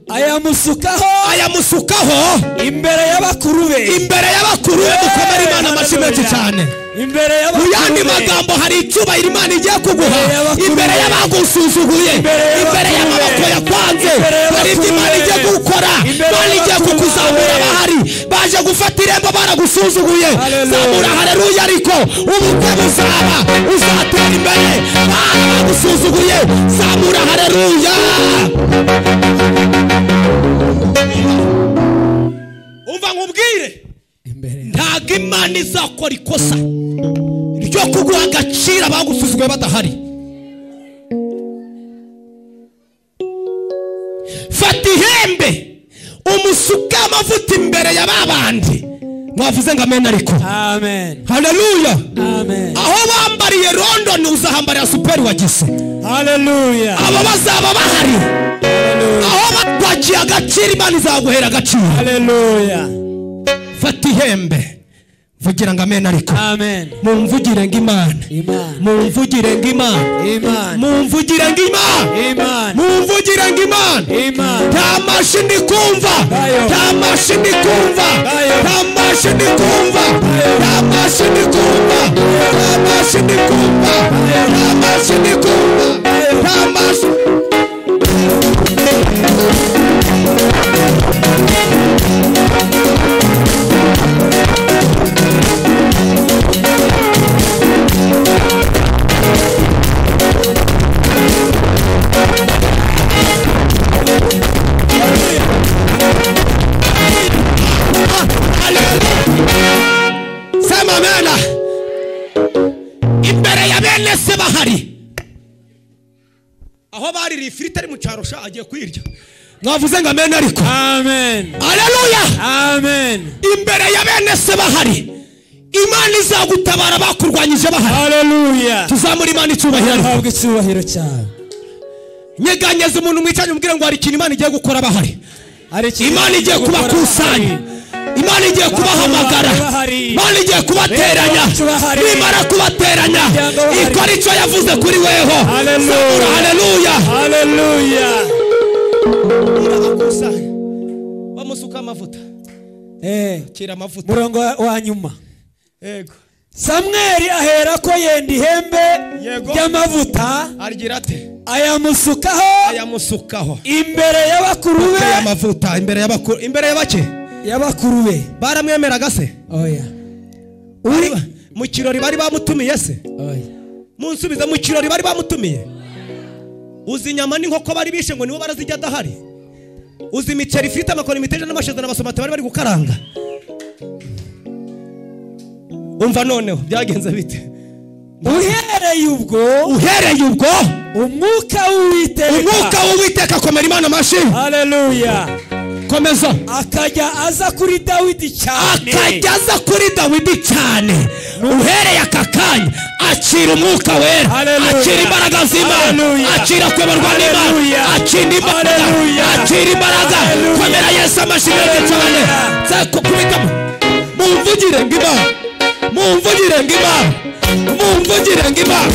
Speaker 3: ayamusukaho,
Speaker 1: ayamusukaho
Speaker 3: imbere y'abakuru be,
Speaker 1: imbere y'abakuru be. Mukomere Imana amashyi menshi cyane.
Speaker 3: Imbere y'abakuru
Speaker 1: be. Mu yandi magambo hari icyubahiro Imana igiye kuguha imbere y'abagusuzuguye, imbere y'amaboko yakwanze. Hari ibyo Imana igiye gukora, Imana igiye kukuzamura. Bahari baje gufata irembo baragusuzuguye. Zamura haleluya, ariko ubukwe buzaba, uzatera imbere. Baragusuzuguye, zamura haleluya. Umva nkubwire, ntabwo Imana izakora ikosa ryo kuguha agaciro abagusuzuguye badahari. Fata ihembe umusuke amavuta imbere ya babandi. Mwavuze ngo amen ariko.
Speaker 3: Amen.
Speaker 1: Haleluya.
Speaker 3: Amen.
Speaker 1: Aho bambariye London uzahambarira super wagise.
Speaker 3: Haleluya.
Speaker 1: Abo bazaba bahari. Aho bakwakiye agaciro Imana izaguhera agaciro.
Speaker 3: Haleluya.
Speaker 1: Fata ihembe. Vugira ngo amen ariko.
Speaker 3: Amen.
Speaker 1: Mumvugire ngo Imana. Mumvugire ngo Imana. Mumvugire ngo Imana. Mumvugire ngo Imana. Nta mashini kumva. Nta mashini kumva. Nta mashini kumva. Nta mashini kumva. Nta mashini kumva. Nta mashini kumva. Nta mashini. Sema amena. Imbere ya bene se bahari. Aho baririye ifiriti ari mu cyaro sha agiye kwirya. Mwavuze ngo amen ariko.
Speaker 3: Amen.
Speaker 1: Haleluya.
Speaker 3: Amen.
Speaker 1: Imbere ya bene se bahari. Imana izagutabara bakurwanyije bahari.
Speaker 3: Haleluya.
Speaker 1: Tuzamura Imana icyubahiro.
Speaker 3: Habwe icyubahiro cyawe.
Speaker 1: Nyeganyeza umuntu mwicanye umubwire ngo hari ikintu Imana igiye gukora bahari. Imana igiye kubakusanya. Imana igiye kubahamagara. Imana igiye kubateranya. Nimara kubateranya ikora icyo yavuze kuri weho. Haleluya.
Speaker 3: Haleluya.
Speaker 1: Irabakusanya. Bamusuka amavuta. Kira amavuta.
Speaker 3: Murongo wa nyuma.
Speaker 1: Yego.
Speaker 3: Samweli aherako yenda ihembe ry'amavuta,
Speaker 1: agira ate?
Speaker 3: Ayamusukaho,
Speaker 1: ayamusukaho
Speaker 3: imbere y'abakuru be.
Speaker 1: Amavuta imbere y'abakuru, imbere y'abake,
Speaker 3: y'abakuru be.
Speaker 1: Baramwemeraga se?
Speaker 3: Oya.
Speaker 1: Uri mu kirori bari bamutumiye se?
Speaker 3: Oya.
Speaker 1: Munsubiza, mu kirori bari bamutumiye. Uzi inyama n'inkoko bari bishe ngo nibo barazijya adahari. Uzi imiceri ifite amakoni, imiteja n'amashaza n'abasomati bari bari gukaranga. Umva noneho byagenze bite?
Speaker 3: Uhereye ubwo umwuka
Speaker 1: w'Uwiteka, komera Imana amashyi.
Speaker 3: Haleluya.
Speaker 1: Komeza.
Speaker 3: Akajya aza kuri Dawidi
Speaker 1: cyane. Uhereye aka kanya akira umwuka wera, akira imbaraga z'Imana, akira kuyoborwa n'Imana, akira imbaraga, akira imbaraga. Komera Yesu amashyi menshi cyane. Kubitamo. Mumvugire ngo Imana, mumvugire ngo Imana, mumvugire ngo Imana.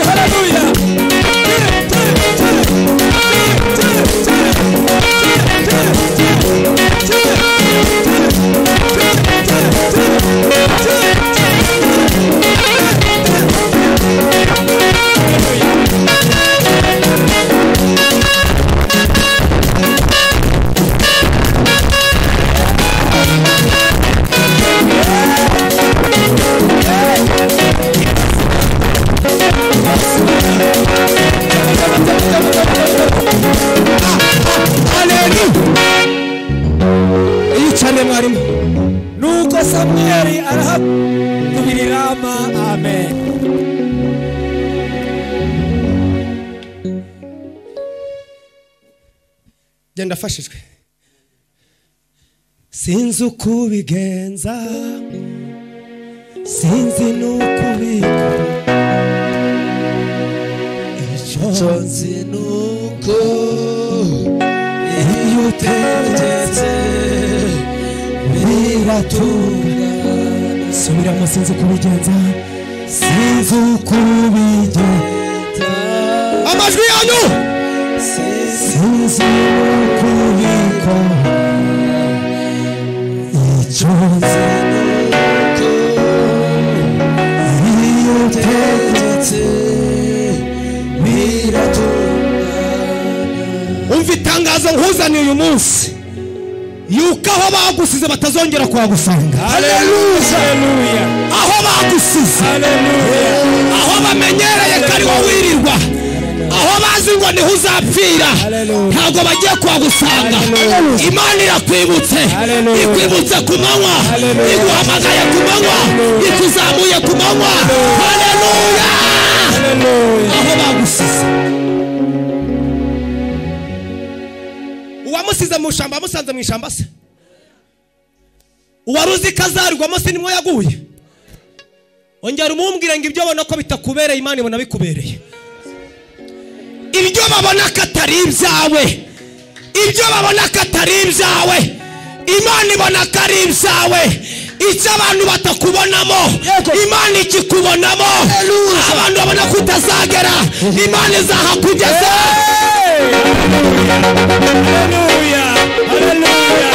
Speaker 3: Haleluya. Nuko Samweli arahakurira Rama. Amen.
Speaker 1: Genda afashijwe. Sinzi uko ubigenza, sinzi n'uko ubikora, icyo
Speaker 3: nzi nuko iyo utegetse
Speaker 1: biratungana. Subiramo, sinzi uko ubigenza, sinzi uko ubigenza. Amajwi yanyu. Sinzi uko ubikora, icyo nzi
Speaker 3: nuko iyo utegetse biratungana.
Speaker 1: Umva itangazo nkuzaniye uyu munsi, yuko aho bagusize batazongera kuhagusanga.
Speaker 3: Haleluya.
Speaker 1: Aho bagusize, aho bamenyereye ko ari wowe wirirwa, aho bazi ngo niho uzapfira, ntabwo bagiye kuhagusanga. Imana irakwibutse, ikwibutse ku manywa, iguhamagaye ku manywa, ikuzamuye ku manywa. Haleluya. Aho bagusize, uwamusize mu shamba amusanze mu ishamba se, uwaruzi kazarwamo se nimwo yaguye. Ongera umumbwire ngo ibyo babona ko bitakubereye, Imana ibona bikubereye. Ibyo babona ko atari ibyawe, ibyo babona ko atari ibyawe, Imana ibona ko ari ibyawe. Icyo abantu batakubonamo, Imana ikikubonamo. Abantu babona ko utazagera, Imana izahakugeza.
Speaker 3: Haleluya. Haleluya.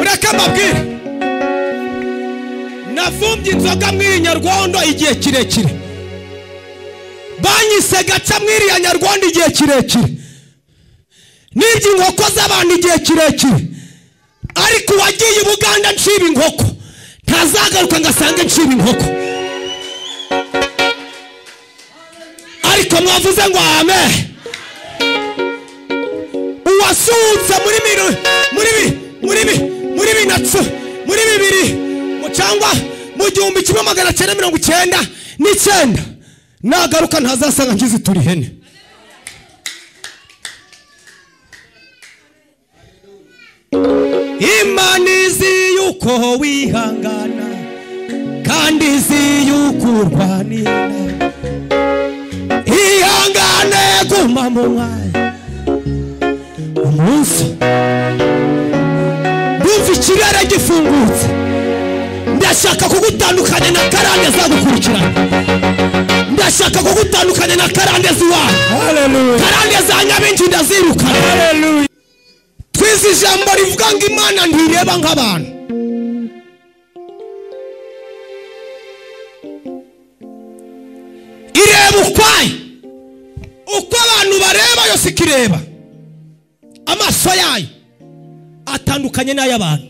Speaker 1: Ureka mbabwire, navumbye inzoga mw'iyi Nyarwanda igihe kirekire, banyise gaca mw'iriya Nyarwanda igihe kirekire, nibye inkoko z'abantu igihe kirekire, ariko uwagiye i Buganda nshiba inkoko ntazagaruka ngo asange nshiba inkoko. Ariko mwavuze ngo amen. Uwasuhutse muri muri bibiri cyangwa mu 1999 nagaruka ntazasanga nkizitura ihene. Imana izi yuko wihangana kandi izi yuko urwanira, ihangane guma mu mwanya. Umunsi ndumva ikirere gifungutse, ndashaka kugutandukanya na karande zagukurikirana, ndashaka kugutandukanya na karande ziwawe.
Speaker 3: Haleluya.
Speaker 1: Karande za nyabingi ndazirukana.
Speaker 3: Haleluya.
Speaker 1: Twize Nize ijambo rivuga ngo Imana ntireba nk'abantu. Ireba ukwayo. Uko abantu bareba yose ikireba. Amaso yayo atandukanye n'ay'abantu.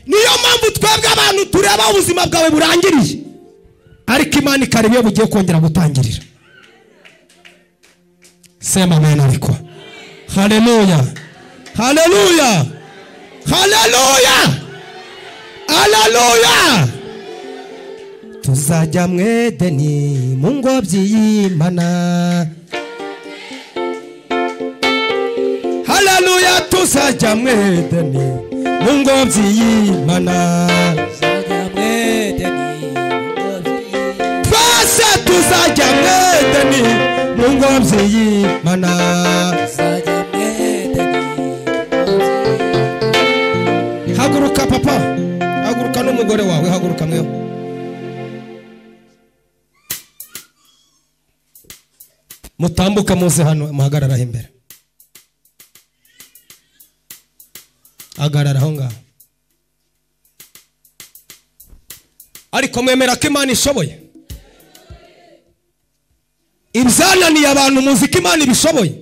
Speaker 1: Niyo mpamvu twebwe abantu tureba ubuzima bwawe burangiriye, ariko Imana ikareba iyo bugiye kongera gutangirira. Sema amen ariko. Haleluya, haleluya, haleluya, haleluya. Tuzajya mwedeni mu ngobyi y'Imana. Haleluya, tuzajya mwedeni mu ngobyi y'Imana. Twese tuzajya mwedeni mu ngobyi y'Imana. Haguruka papa, haguruka n'umugore wawe, haguruka mwewe. Mutambuka muze hano, muhagarara imbere. Hagarara aho ngaho. Ariko mwemera ko Imana ishoboye? Ibyananiye abantu muzi ko Imana ibishoboye.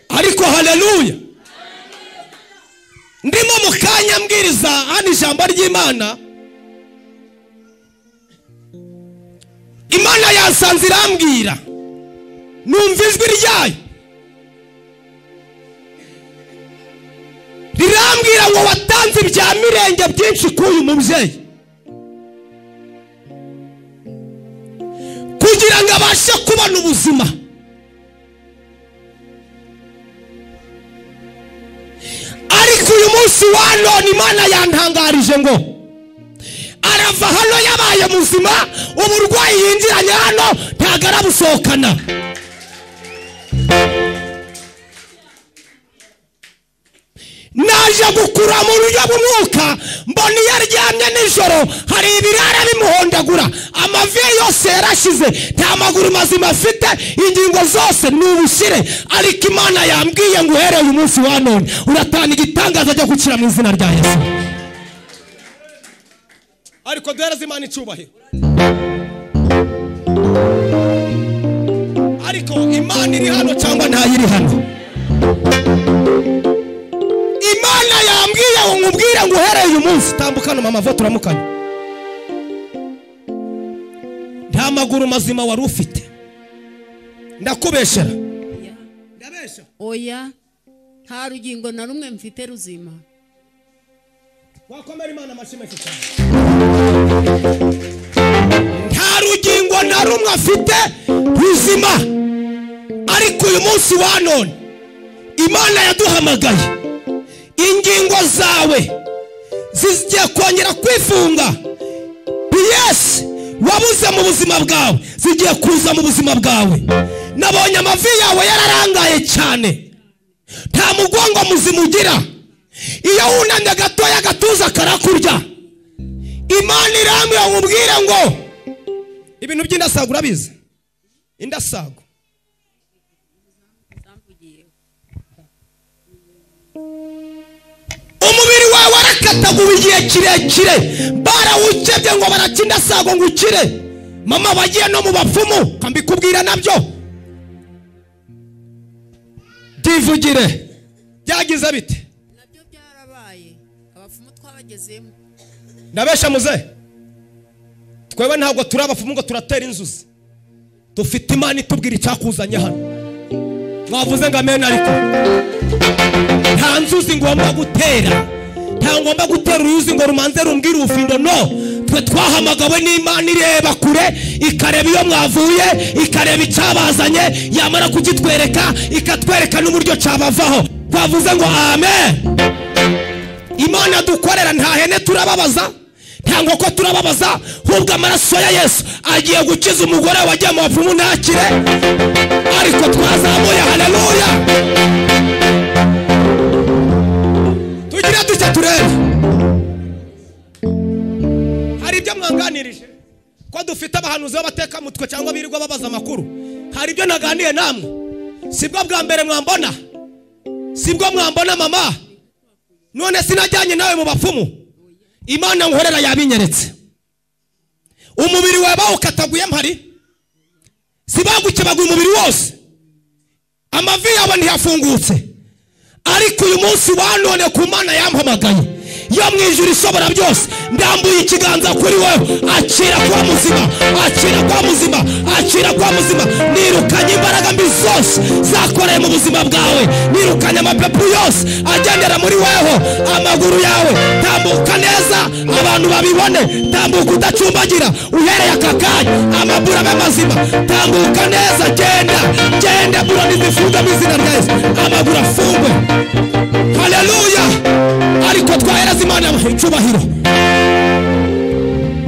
Speaker 1: Ariko haleluya, ndimo mu kanya mbwiriza hano ijambo ry'Imana. Imana yasanze irambwira, numva ijwi ryayo rirambwira ngo watanze ibya mirenge byinshi k'uyu mubyeyi kugira ngo abashe kubona ubuzima. Ariko uyu munsi wa none Imana yantangarije ngo arava hano yabaye muzima, uburwayi yinjiranye hano ntago arabusohokana. Naje gukura mu buryo bw'umwuka, mbona iyo aryamye nijoro hari ibirara bimuhondagura, amavi yose yarashize, nta maguru mazima afite, ingingo zose ni ubushyire. Ariko Imana yambwiye ngo uhereye uyu munsi wa none uratanga igitangaza cyo gukira mu izina rya Yesu. Ariko duhereze Imana icyubahiro. Ariko Imana iri hano cyangwa ntayiri hano? Imana yambwiye ngo nkubwire ngo uhereye uyu munsi, tambukana mama vo turamukanye. Nta maguru mazima wari ufite. Ndakubeshera. Ndabesha.
Speaker 4: Oya, nta rugingo na rumwe mfite ruzima.
Speaker 1: Wakomera Imana amashimwe cyane. Nta rugingo na rumwe afite ruzima. Ariko uyu munsi wa none Imana yaduhamagaye, ingingo zawe zigiye kongera kwifunga. Yes, wabuze mu buzima bwawe zigiye kuza mu buzima bwawe. Nabonye amavi yawe yararangaye cyane, nta mugongo muzima ugira, iyo wunamye gatoya gatuza karakurya. Imana irambwira ngo ubwire ngo ibintu by'indasago urabizi? Indasago umubiri wawe warakataguwe igihe kirekire, barawukebye ngo barakindasago ngo ukire. Mama bagiye no mu bapfumu, kambikubwira nabyo tivugire byagize bite?
Speaker 4: Nabyo byarabaye, abapfumu twabagezemo.
Speaker 1: Ndabesha muze, twebwe ntabwo turi abapfumu ngo turatera inzuzi, dufite Imana itubwira icyakuzanye hano. Mwavuze ngo amen. Ariko nta nzuzi ngomba gutera, nta ngomba gutera uruyuzi ngo rumanze rumbwire ubufindo. No, twe twahamagawe n'Imana ireba kure, ikareba iyo mwavuye, ikareba icyabazanye, yamara kugitwereka ikatwereka n'uburyo cyabavaho. Twavuze ngo amen. Imana dukorera nta hene turababaza, nta nkoko turababaza, ahubwo amaraso ya Yesu agiye gukiza umugore wagiye mu bapfumu ntakire. Ariko twazamuye haleluya. Tugira ducya turebe. Hari ibyo mwanganirije ko dufite abahanuzi b'abateka mutwe cyangwa birirwa babaza amakuru. Hari ibyo naganiye namwe, sibwo bwa mbere mwambona. Sibwo mwambona mama? None sinajyanye nawe mu bapfumu. Imana nkorera yabinyeretse. Umubiri wawe bawukataguye mpari? Sibagukebaguye umubiri wose. Amavi yawe ntiyafungutse. Ariko uyu munsi wa none ku Mana yampamagaye yo mu ijuru ishobora byose, ndambuye ikiganza kuri wewe, akira kwa muzima, akira kwa muzima, akira kwa muzima. Nirukanye imbaraga mbi zose zakoreye mu buzima bwawe, nirukanye amapepu yose agendera muri weho. Amaguru yawe tambuka neza abantu babibone, tambuka udacumbagira uhereye aka kanya, amaguru abe mazima, tambuka neza, genda genda, bura n'izifunga mu izina rya Yesu, amaguru afungwe. Haleluya. Ariko twahereza Imana icyubahiro.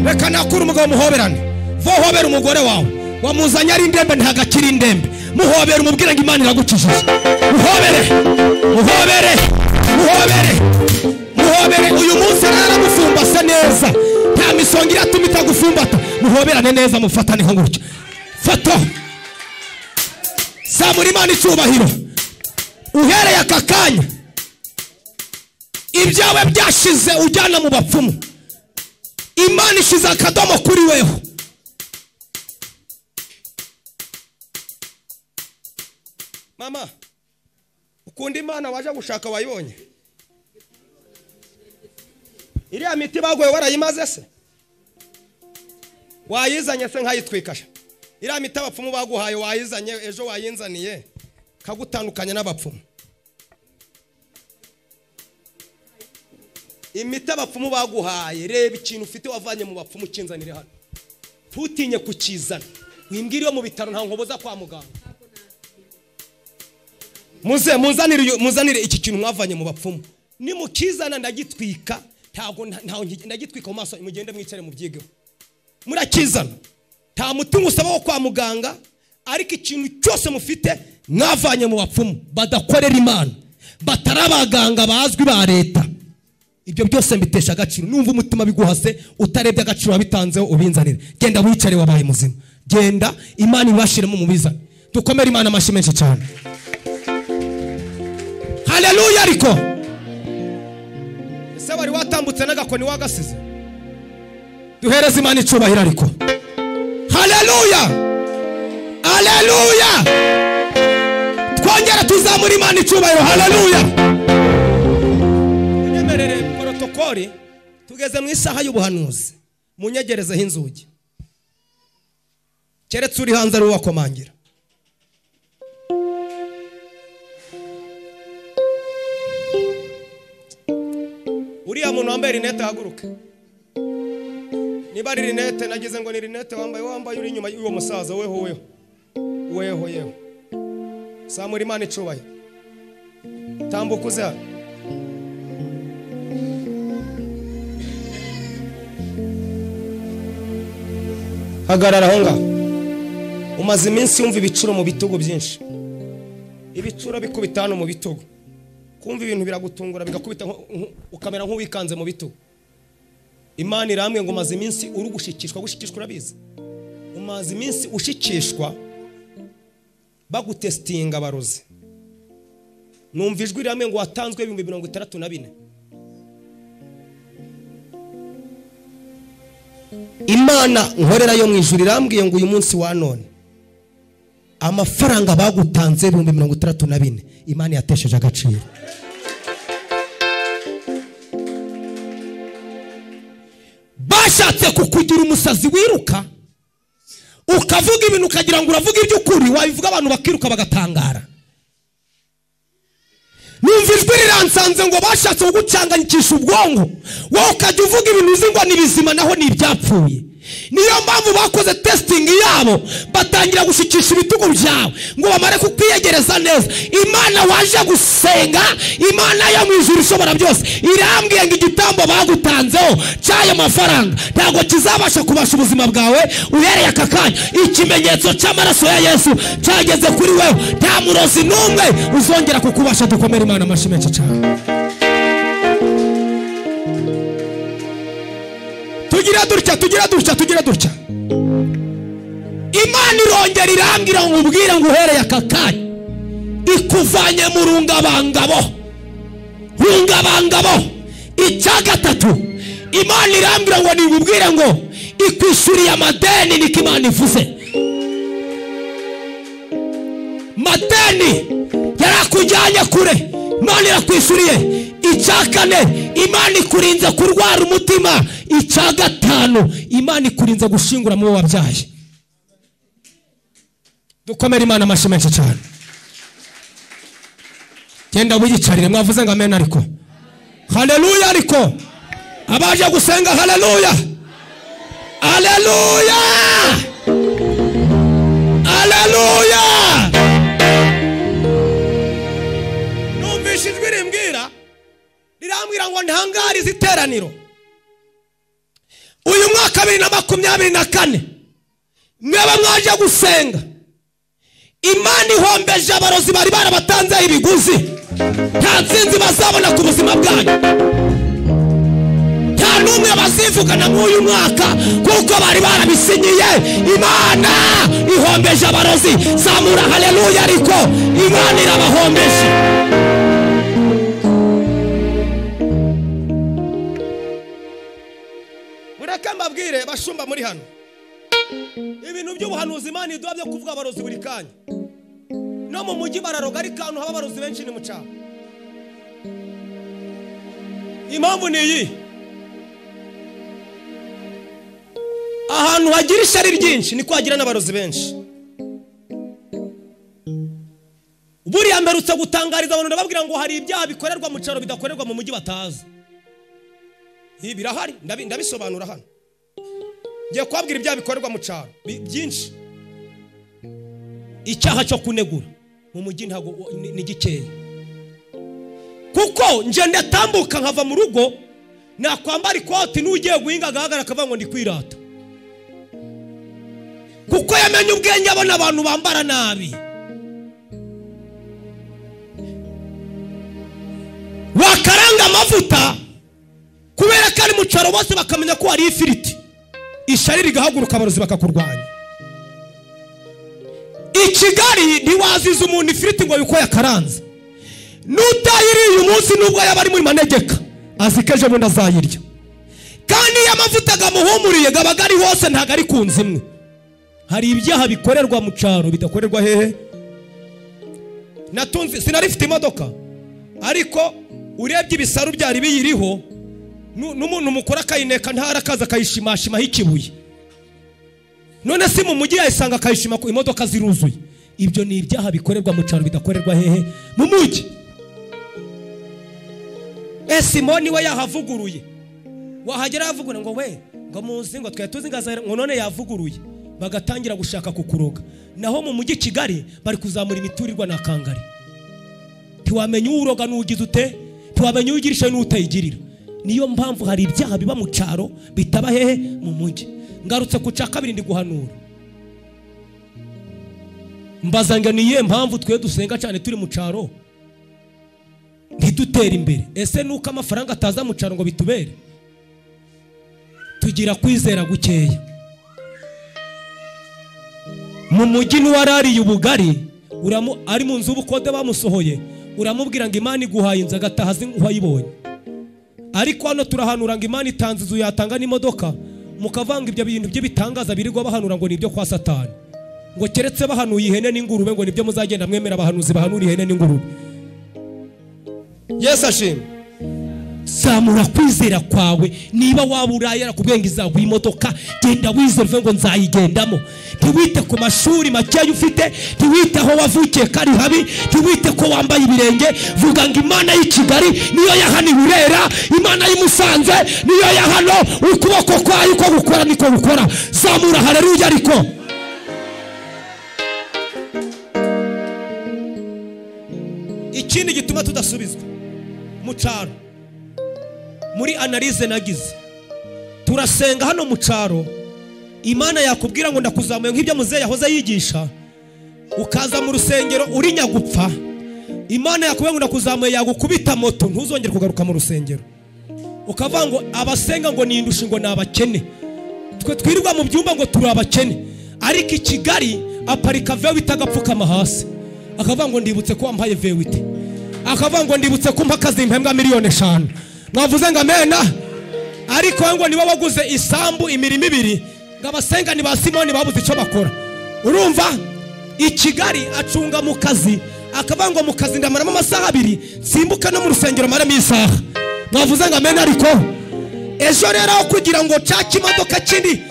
Speaker 1: Reka nakure umugabo muhoberane. Vohobera umugore wawe wamuzanye ari indembe, ntagakira indembe. Muhobere umubwire ngo Imana iragukijije. Muhobere, muhobere, muhobere, muhobere. Uyu munsi naramufumbase neza, nta misonga iratuma itagufumbata. Muhoberane neza, mufatane nko gutya. Fato zamura Imana icyubahiro. Uhereye aka kanya ibyawe byashize ujyana mu bapfumu, Imana ishize akadomo kuri weho. Mama, ukunda Imana waje gushaka wayibonye? Iriya miti bagoye warayimaze se? Wayizanye se nkayitwikasha? Iriya miti abapfumu baguhaye wayizanye, ejo wayinzaniye kagutandukanya n'abapfumu. Imiti abapfumu baguhaye, reba ikintu ufite wavanye mu bapfumu kinzanire hano. Ntutinye kukizana. Wimbwira iyo mu bitaro nta nkoboza kwa muganga. Muze muzanire iki kintu mwavanye mu bapfumu. Nimukizana ndagitwika, ntago ndagitwika mu maso, mugende mwicare mu byigeho. Murakizana. Nta mutungo usaba wo kwa muganga, ariko ikintu cyose mufite mwavanye mu bapfumu badakorera Imana, batarabaganga bazwi ba leta. Ibyo byose mbitesha agaciro. Numva umutima biguhase utarebye agaciro wabitanzeho ubinzanire. Genda wicare wabaye muzima. Genda Imana ibashiremo mubiza. Dukomere Imana amashyi menshi cyane. Haleluya. Ariko ese wari watambutse n'agakoni wagasize? Duhereze Imana icubahiro. Ariko haleluya, haleluya. Twongera tuzamura Imana icubahiro. Haleluya. Munyemerere protokoli, tugeze mu isaha y'ubuhanuzi. Munyegerezeho inzugi, keretse uri hanze ari uwakomangira. Uriya muntu wambaye rinete ahaguruke. Niba ari rinete, nagize ngo ni rinete wambaye uri inyuma y'uwo musaza. Weho weho weho yeho, samura Imana icubahiro. Tambuka uze hano. Hagarara aho ngaho. Umaze iminsi wumva ibicuro mu bitugu byinshi, ibicuro bikubita hano mu bitugu, kumva ibintu biragutungura bigakubita ukamera nk'uwikanze mu bitugu. Imana irambwiye ngo umaze iminsi uri gushikishwa. Gushikishwa urabizi? Umaze iminsi ushikishwa bagutestinga abarozi. Numva ijwi riramwe ngo watanzwe 64,000. Imana nkorera yo mu ijuru irambwiye ngo uyu munsi wa none amafaranga bagutanze 64,000 Imana yatesheje agaciro. Bashatse kukugira umusazi wiruka, ukavuga ibintu ukagira ngo uravuga iby'ukuri, wabivuga abantu bakiruka bagatangara. Numva ijwi riransanze ngo bashatse kugucanganyikisha ubwonko, wowe ukajya uvuga ibintu uzi ngo ni bizima naho ni ibyapfuye. Niyo mpamvu bakoze testing yabo, batangira gushikisha ibitugu byawe ngo bamare kukwiyegereza neza. Imana waje gusenga, Imana yo mu ijuru ishobora byose, irambwiye ngo igitambo bagutanzeho cy'ayo mafaranga ntabwo kizabasha kubasha ubuzima bwawe uhereye aka kanya. Ikimenyetso cy'amaraso ya Yesu cyageze kuri wewe, nta murozi n'umwe uzongera kukubasha. Dukomere Imana amashyi menshi cyane. Tugira dutya, tugira dutya, tugira dutya. Imana irongera irambwira ngo ubwire ngo uhereye aka kanya Ikuvanye mu rungabangabo. Rungabangabo. Icya gatatu, Imana irambwira ngo nibubwire ngo ikwishyuriye amadeni, niko Imana ivuze. Madeni yarakujyanye kure, Imana irakwishyuriye. Icya kane, Imana ikurinze kurwara umutima. Icya gatanu, Imana ikurinze gushingura mu wabyaye. Dukomere Imana amashyi menshi cyane. Genda wiyicarire, mwavuze ngo amen ariko. Haleluya ariko. Abaje gusenga haleluya. Haleluya. Haleluya. Numvise ijwi rimbwira, rirambwira ngo ntangarize iteraniro. Uyu mwaka 2024 mwaba mwaje gusenga, Imana ihombeje abarozi bari barabatanzeho ibiguzi. Nta nsinzi bazabona ku buzima bwanyu. Nta n'umwe bazivugana mw'uyu mwaka kuko bari barabisinyiye. Imana ihombeje abarozi. Zamura haleluya ariko. Imana irabahombeje. Mureke mbabwire bashumba muri hano, ibintu by'ubuhanuzi Imana iduha byo kuvuga abarozi buri kanya. No mu mujyi bararoga, ariko ahantu haba abarozi benshi ni mu cyaro. Impamvu ni iyi: ahantu hagira ishyari ryinshi niko hagira n'abarozi benshi. Buriya mperutse gutangariza abantu ndababwira ngo hari ibyaha bikorerwa mu cyaro bidakorerwa mu mujyi batazi. Ibi birahari, ndabisobanura hano. Ngiye kubabwira ibyaha bikorerwa mu cyaro byinshi. Icyaha cyo kunegura mu mujyi ntago ni gikeya, kuko nje ndatambuka nkava mu rugo nakwambara ikoti n'ugiye guhinga agahagarara akavuga ngo ndi kwirata, kuko yamenye ubwenge abona abantu bambara nabi. Wakaranga amavuta kubera ko ari mu cyaro bose bakamenya ko hari ifiriti, ishyari rigahaguruka abarozi bakakurwanya. I Kigali ntiwaziza umuntu ifiriti ngo yuko yakaranze. Nutayiriye uyu munsi nubwo yaba ari muri manegeka, azi ko ejo bundi azayirya. Kandi iyo amavuta gamuhumuriye gabaga ari hose, ntago ari ku nzu imwe. Hari ibyaha bikorerwa mu cyaro bidakorerwa hehe. Natunze sinari mfite imodoka, ariko urebye ibisaru byari biyiriho, n'umuntu mukora akayineka ntarakaza akayishimashimaho ikibuye. None si mu mujyi yayisanga akayishima ku imodoka ziruzuye. Ibyo ni ibyaha bikorerwa mu cyaro bidakorerwa hehe? Mu mujyi. Simoni we yahavuguruye, wahagera yavugura ngo we ngo muzi ngo twe tuzi ngaza ngo none yavuguruye, bagatangira gushaka kukuroga. Naho mu mujyi Kigali bari kuzamura imiturirwa na kangari. Ntiwamenya uroga n'ugize ute, ntiwamenya ugirisha n'utayigirira. Niyo mpamvu hari ibyaha biba mu cyaro bitaba hehe? Mu mujyi. Ngarutse ku cya kabiri ndi guhanura, mbaza ngo niye mpamvu twe dusenga cyane turi mu cyaro ntidutera imbere? Ese nuko amafaranga ataza mu cyaro ngo bitubere? Tugira kwizera gukeya. Mu mujyi n'uwarariye ubugari ari mu nzu ubukode bamusohoye, uramubwira ngo Imana iguhaye inzu agataha azi uwayibonye. Ariko hano turahanura ngo Imana itanze inzu yatanga n'imodoka, mukavanga ibyo bintu by'ibitangaza birirwa bahanura ngo nibyo kwa Satani, ngo keretse bahanuye ihene n'ingurube ngo nibyo muzagenda mwemera abahanuzi bahanura ihene n'ingurube. Yesu ashimwe. Zamura kwizera kwawe. Niba waba yarakubwiye ngo izaguha imodoka, genda wizere ngo nzayigendamo. Ntiwite ku mashuri makeya ufite, ntiwite aho wavukiye kari habi, ntiwite ko wambaye ibirenge. Vuga ngo Imana y'i Kigali niyo ya hano i Burera, Imana y'i Musanze niyo ya hano, ukuboko kwayo uko gukora niko gukora. Zamura haleluya ariko. Ikindi gituma tudasubizwa mu cyaro, muri analize nagize, turasenga hano mu cyaro, Imana yakubwira ngo ndakuzamuye nk'ibyo muzehe yahoze yigisha, ukaza mu rusengero uri nyagupfa. Imana yakubwira ngo ndakuzamuye, yagukubita moto ntuzongere kugaruka mu rusengero. Ukavuga ngo abasenga ngo nindusha ngo nabakene, twe twirirwa mu byumba ngo turi abakene. Ariko i Kigali aparika vewe itagapfukama hasi, Akavuga ngo ndibutse ko wampaye vewite, akavuga ngo ndibutse ko mpa akazi mpembwa 5,000,000. Mwavuze ngo amena. Ariko ngo niba waguze isambu imirimo ibiri, ngo abasengani ba Simoni babuze icyo bakora. Urumva i Kigali acunga mu kazi, akavuga ngo mu kazi ndamaramo amasaha 2, simbuka no mu rusengero maramo isaha. Mwavuze ngo amena. Ariko ejo rero aho kugira ngo cya kimodoka kindi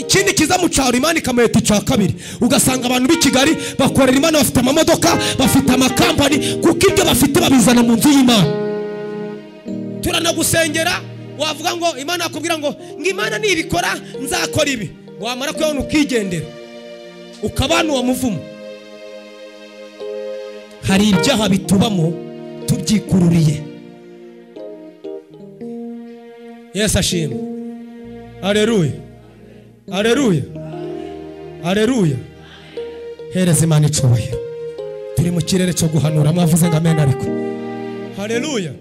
Speaker 1: ikindi kiza mu cyaro, Imana ikamuheta icya kabiri, ugasanga abantu b'i Kigali bakorera Imana, bafite amamodoka, bafite amakampani, kuko ibyo bafite babizana mu nzu y'Imana. Turanagusengera, wavuga ngo Imana akubwira ngo Imana nibikora nzakora ibi, wamara kuyabona ukigendera, ukabana uwo muvumo. Hari ibyaha bitubamo tubyikururiye. Yesu ashimwe. Haleluya. Haleluya. Haleluya. Hereza Imana icubahiro. Turi mu kirere cyo guhanura, mwavuze ngo amen. Ariko haleluya.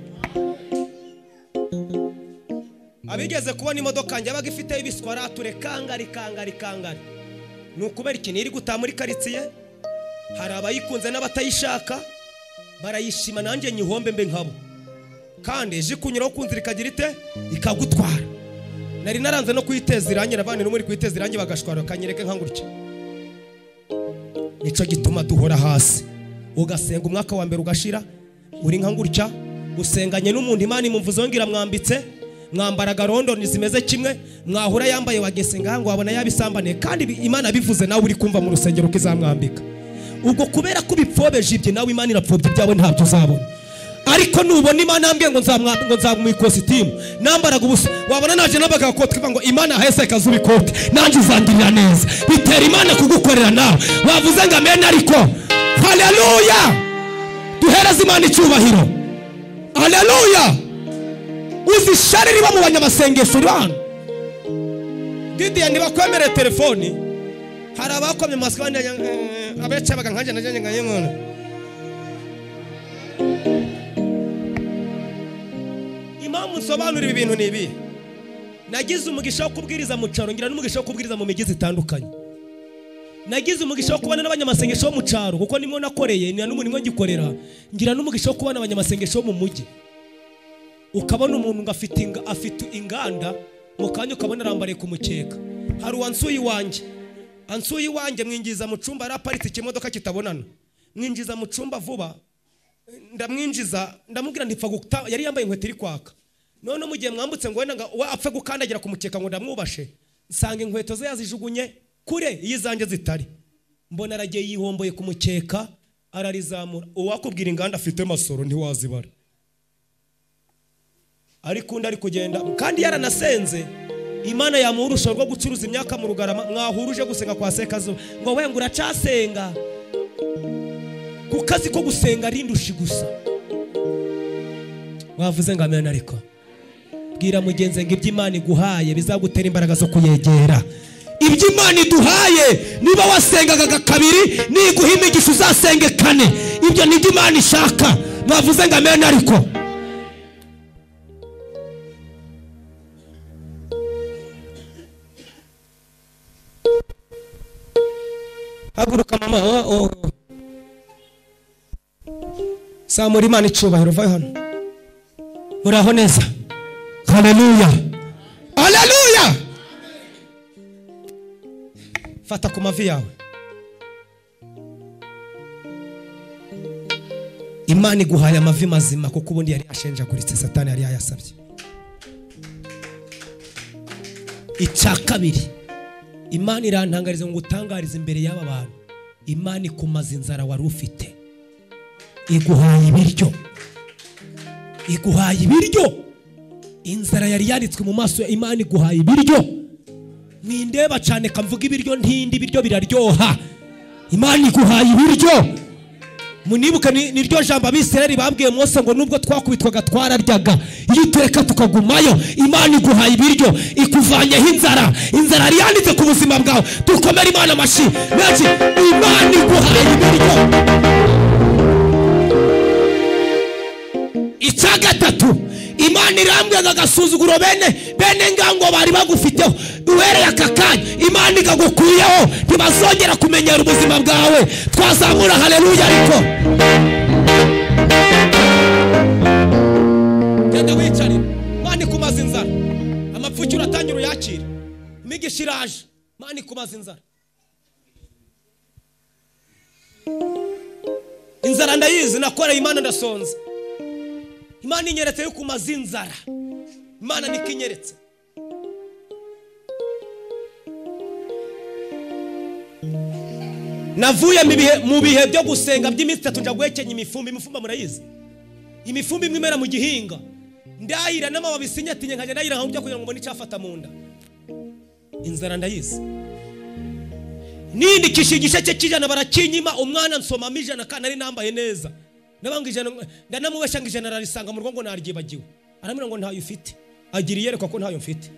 Speaker 1: Abigeze kubona imodoka njye yabaga ifite ibiswara turekangari kangari kangari. Ni ukubera ikintu iri gutaha muri karitsiye, hari abayikunze n'abatayishaka, barayishima nanjye nyihombe mbe nkabo. Kandi ejo ikunyuraho kunzira ikagira ite, ikagutwara. Nari naranze no kuyiteza irangi, navanye n'umuri kuyiteza irangi bagashwara kanyereke nkangurike. Nico gituma duhora hasi. Ugasenga umwaka wa mbere ugashira uri nkangurya, usenganye n'umuntu Imana imumvuze ngira mwambitse, mwambara garondo nizimeze kimwe, mwahura yambaye wagesenga ngo wabona yabisambane, kandi Imana bivuze nawe uri kumva mu rusengero kizamwambika. Ubwo kubera ko bipfobeje ibye nawe Imana irapfobye ibyawe ntabyo uzabona. Ariko nubona Imana ambwiye ngo nzamwambika ikositimu, nambaraga ubusa, wabona naje nambaga ikoti ngo Imana ahese kazuba ikoti, nanjye uzangirira neza. Bitera Imana kugukorera nawe. Wavuze ngo amen. Ariko haleluya, duhereze Imana icyubahiro. Haleluya. Uzi shari riba mu banyamasengesho uri hano. Didier ntibakwemereye telefoni, hari abakomye masike abece baga nkanjye najanye nkayimona. Impamvu nsobanura ibi bintu ni ibi. Nagize umugisha wo kubwiriza mu cyaro, ngira n'umugisha wo kubwiriza mu migi zitandukanye. Nagize umugisha wo kubana n'abanyamasengesho bo mu cyaro, kuko nimwo nakoreye, ni n'umuntu nimwo ngikorera. Ngira n'umugisha wo kubana n'abanyamasengesho bo mu mujyi. Ukabona umuntu ngo afite inganda, mu kanya ukabona arambariye ku mukeka. Hari uwansuye iwanjye, ansuye iwanjye mwinjiza mu cumba, yaraparitse ikimodoka kitabonana. Mwinjiza mu cumba vuba, ndamwinjiza, ndamubwira ndipfa guta, yari yambaye inkweto iri kwaka. None mu gihe mwambutse ngo wenda apfe gukandagira ku mukeka ngo ndamwubashe, nsanga inkweto ze yazijugunye kure iyo izanjye zitari. Mbona aragiye yihomboye ku mukeka ararizamura. Uwakubwira inganda afite masoro ntiwazibara. Ariko undi ari kugenda kandi yaranasenze, Imana yamuha rwo gucuruza imyaka mu Rugarama, mwahuruje gusenga kwa Sekazuba ngo we ngo uracasenga, ku kazi ko gusenga rindushi gusa. Wavuze ngo amen. Ariko bwira mugenzi ngo ibyo Imana iguhaye bizagutera imbaraga zo kuyegera. Ibyo Imana iduhaye, niba wasengaga kabiri, niguha imigisha uzasenge kane. Ibyo nibyo Imana ishaka. Mwavuze ngo amen. Ariko haguruka mama, oh. Samura Imana icubahiro, vayo hano. Uraho neza. Haleluya. Haleluya. Fata ku mavi yawe. Imana iguhaye amavi mazima, kuko ubundi yari yashenjaguritse, Satani yari yayasabye. Icya kabiri, Imana irantangariza ngo utangarize imbere y'aba bantu, Imana ikumaza inzara wari ufite. Iguhaye ibiryo. Iguhaye ibiryo. Inzara yari yaritswe mu maso ya Imana iguhaye ibiryo. Nindeba cyane kamvuga ibiryo ntindi, ibiryo biraryoha. Imana iguhaye ibiryo. Munibuka niryo jambo Abisirayeli babwiye Mose ngo nubwo twakubitwaga twararyaga, iyo utureka tukagumayo. Imana iguhaye ibiryo, ikuvanyeho inzara. Inzara yari yanditse ku buzima bwawe. Dukomere Imana amashyi menshi. Imana iguhaye ibiryo. Icya gatatu, Imana Imana irambwira agasuzuguro bene ngango bari bagufiteho, uhereye aka kanya Imana ikagukuyeho, ntibazongera kumenyera ubuzima bwawe. Twazamura haleluya. Ariko genda wicare, Imana ikumaze inzara, amapfuki uratangira uyakira, imigisha iraje, Imana ikumaze inzara. Inzara ndayizi, nakoreye Imana ndasonza. Imana inyeretse yo kumaza inzara. Imana nikinyeretse. Navuye mu bihe byo gusenga by'iminsi itatu nja guhekenya imifumbi. Imifumba murayizi, imifumbi imwe imera mu gihinga, ndayira n'amababi sinyatinye, nkajya ndayira nkajya kugira ngo mbone icyafata mu nda. Inzara ndayizi. Nindikisha igisheke cy'ijana barakinyima, umwana nsomamo ijana kandi nari nambaye neza. Nabanga ijana, ndanamubesha ngo ijana ararisanga mu rugo ngo naryibagiwe. Arambwira ngo ntayo ufite. Agira iyerekwa ko ntayo mfite.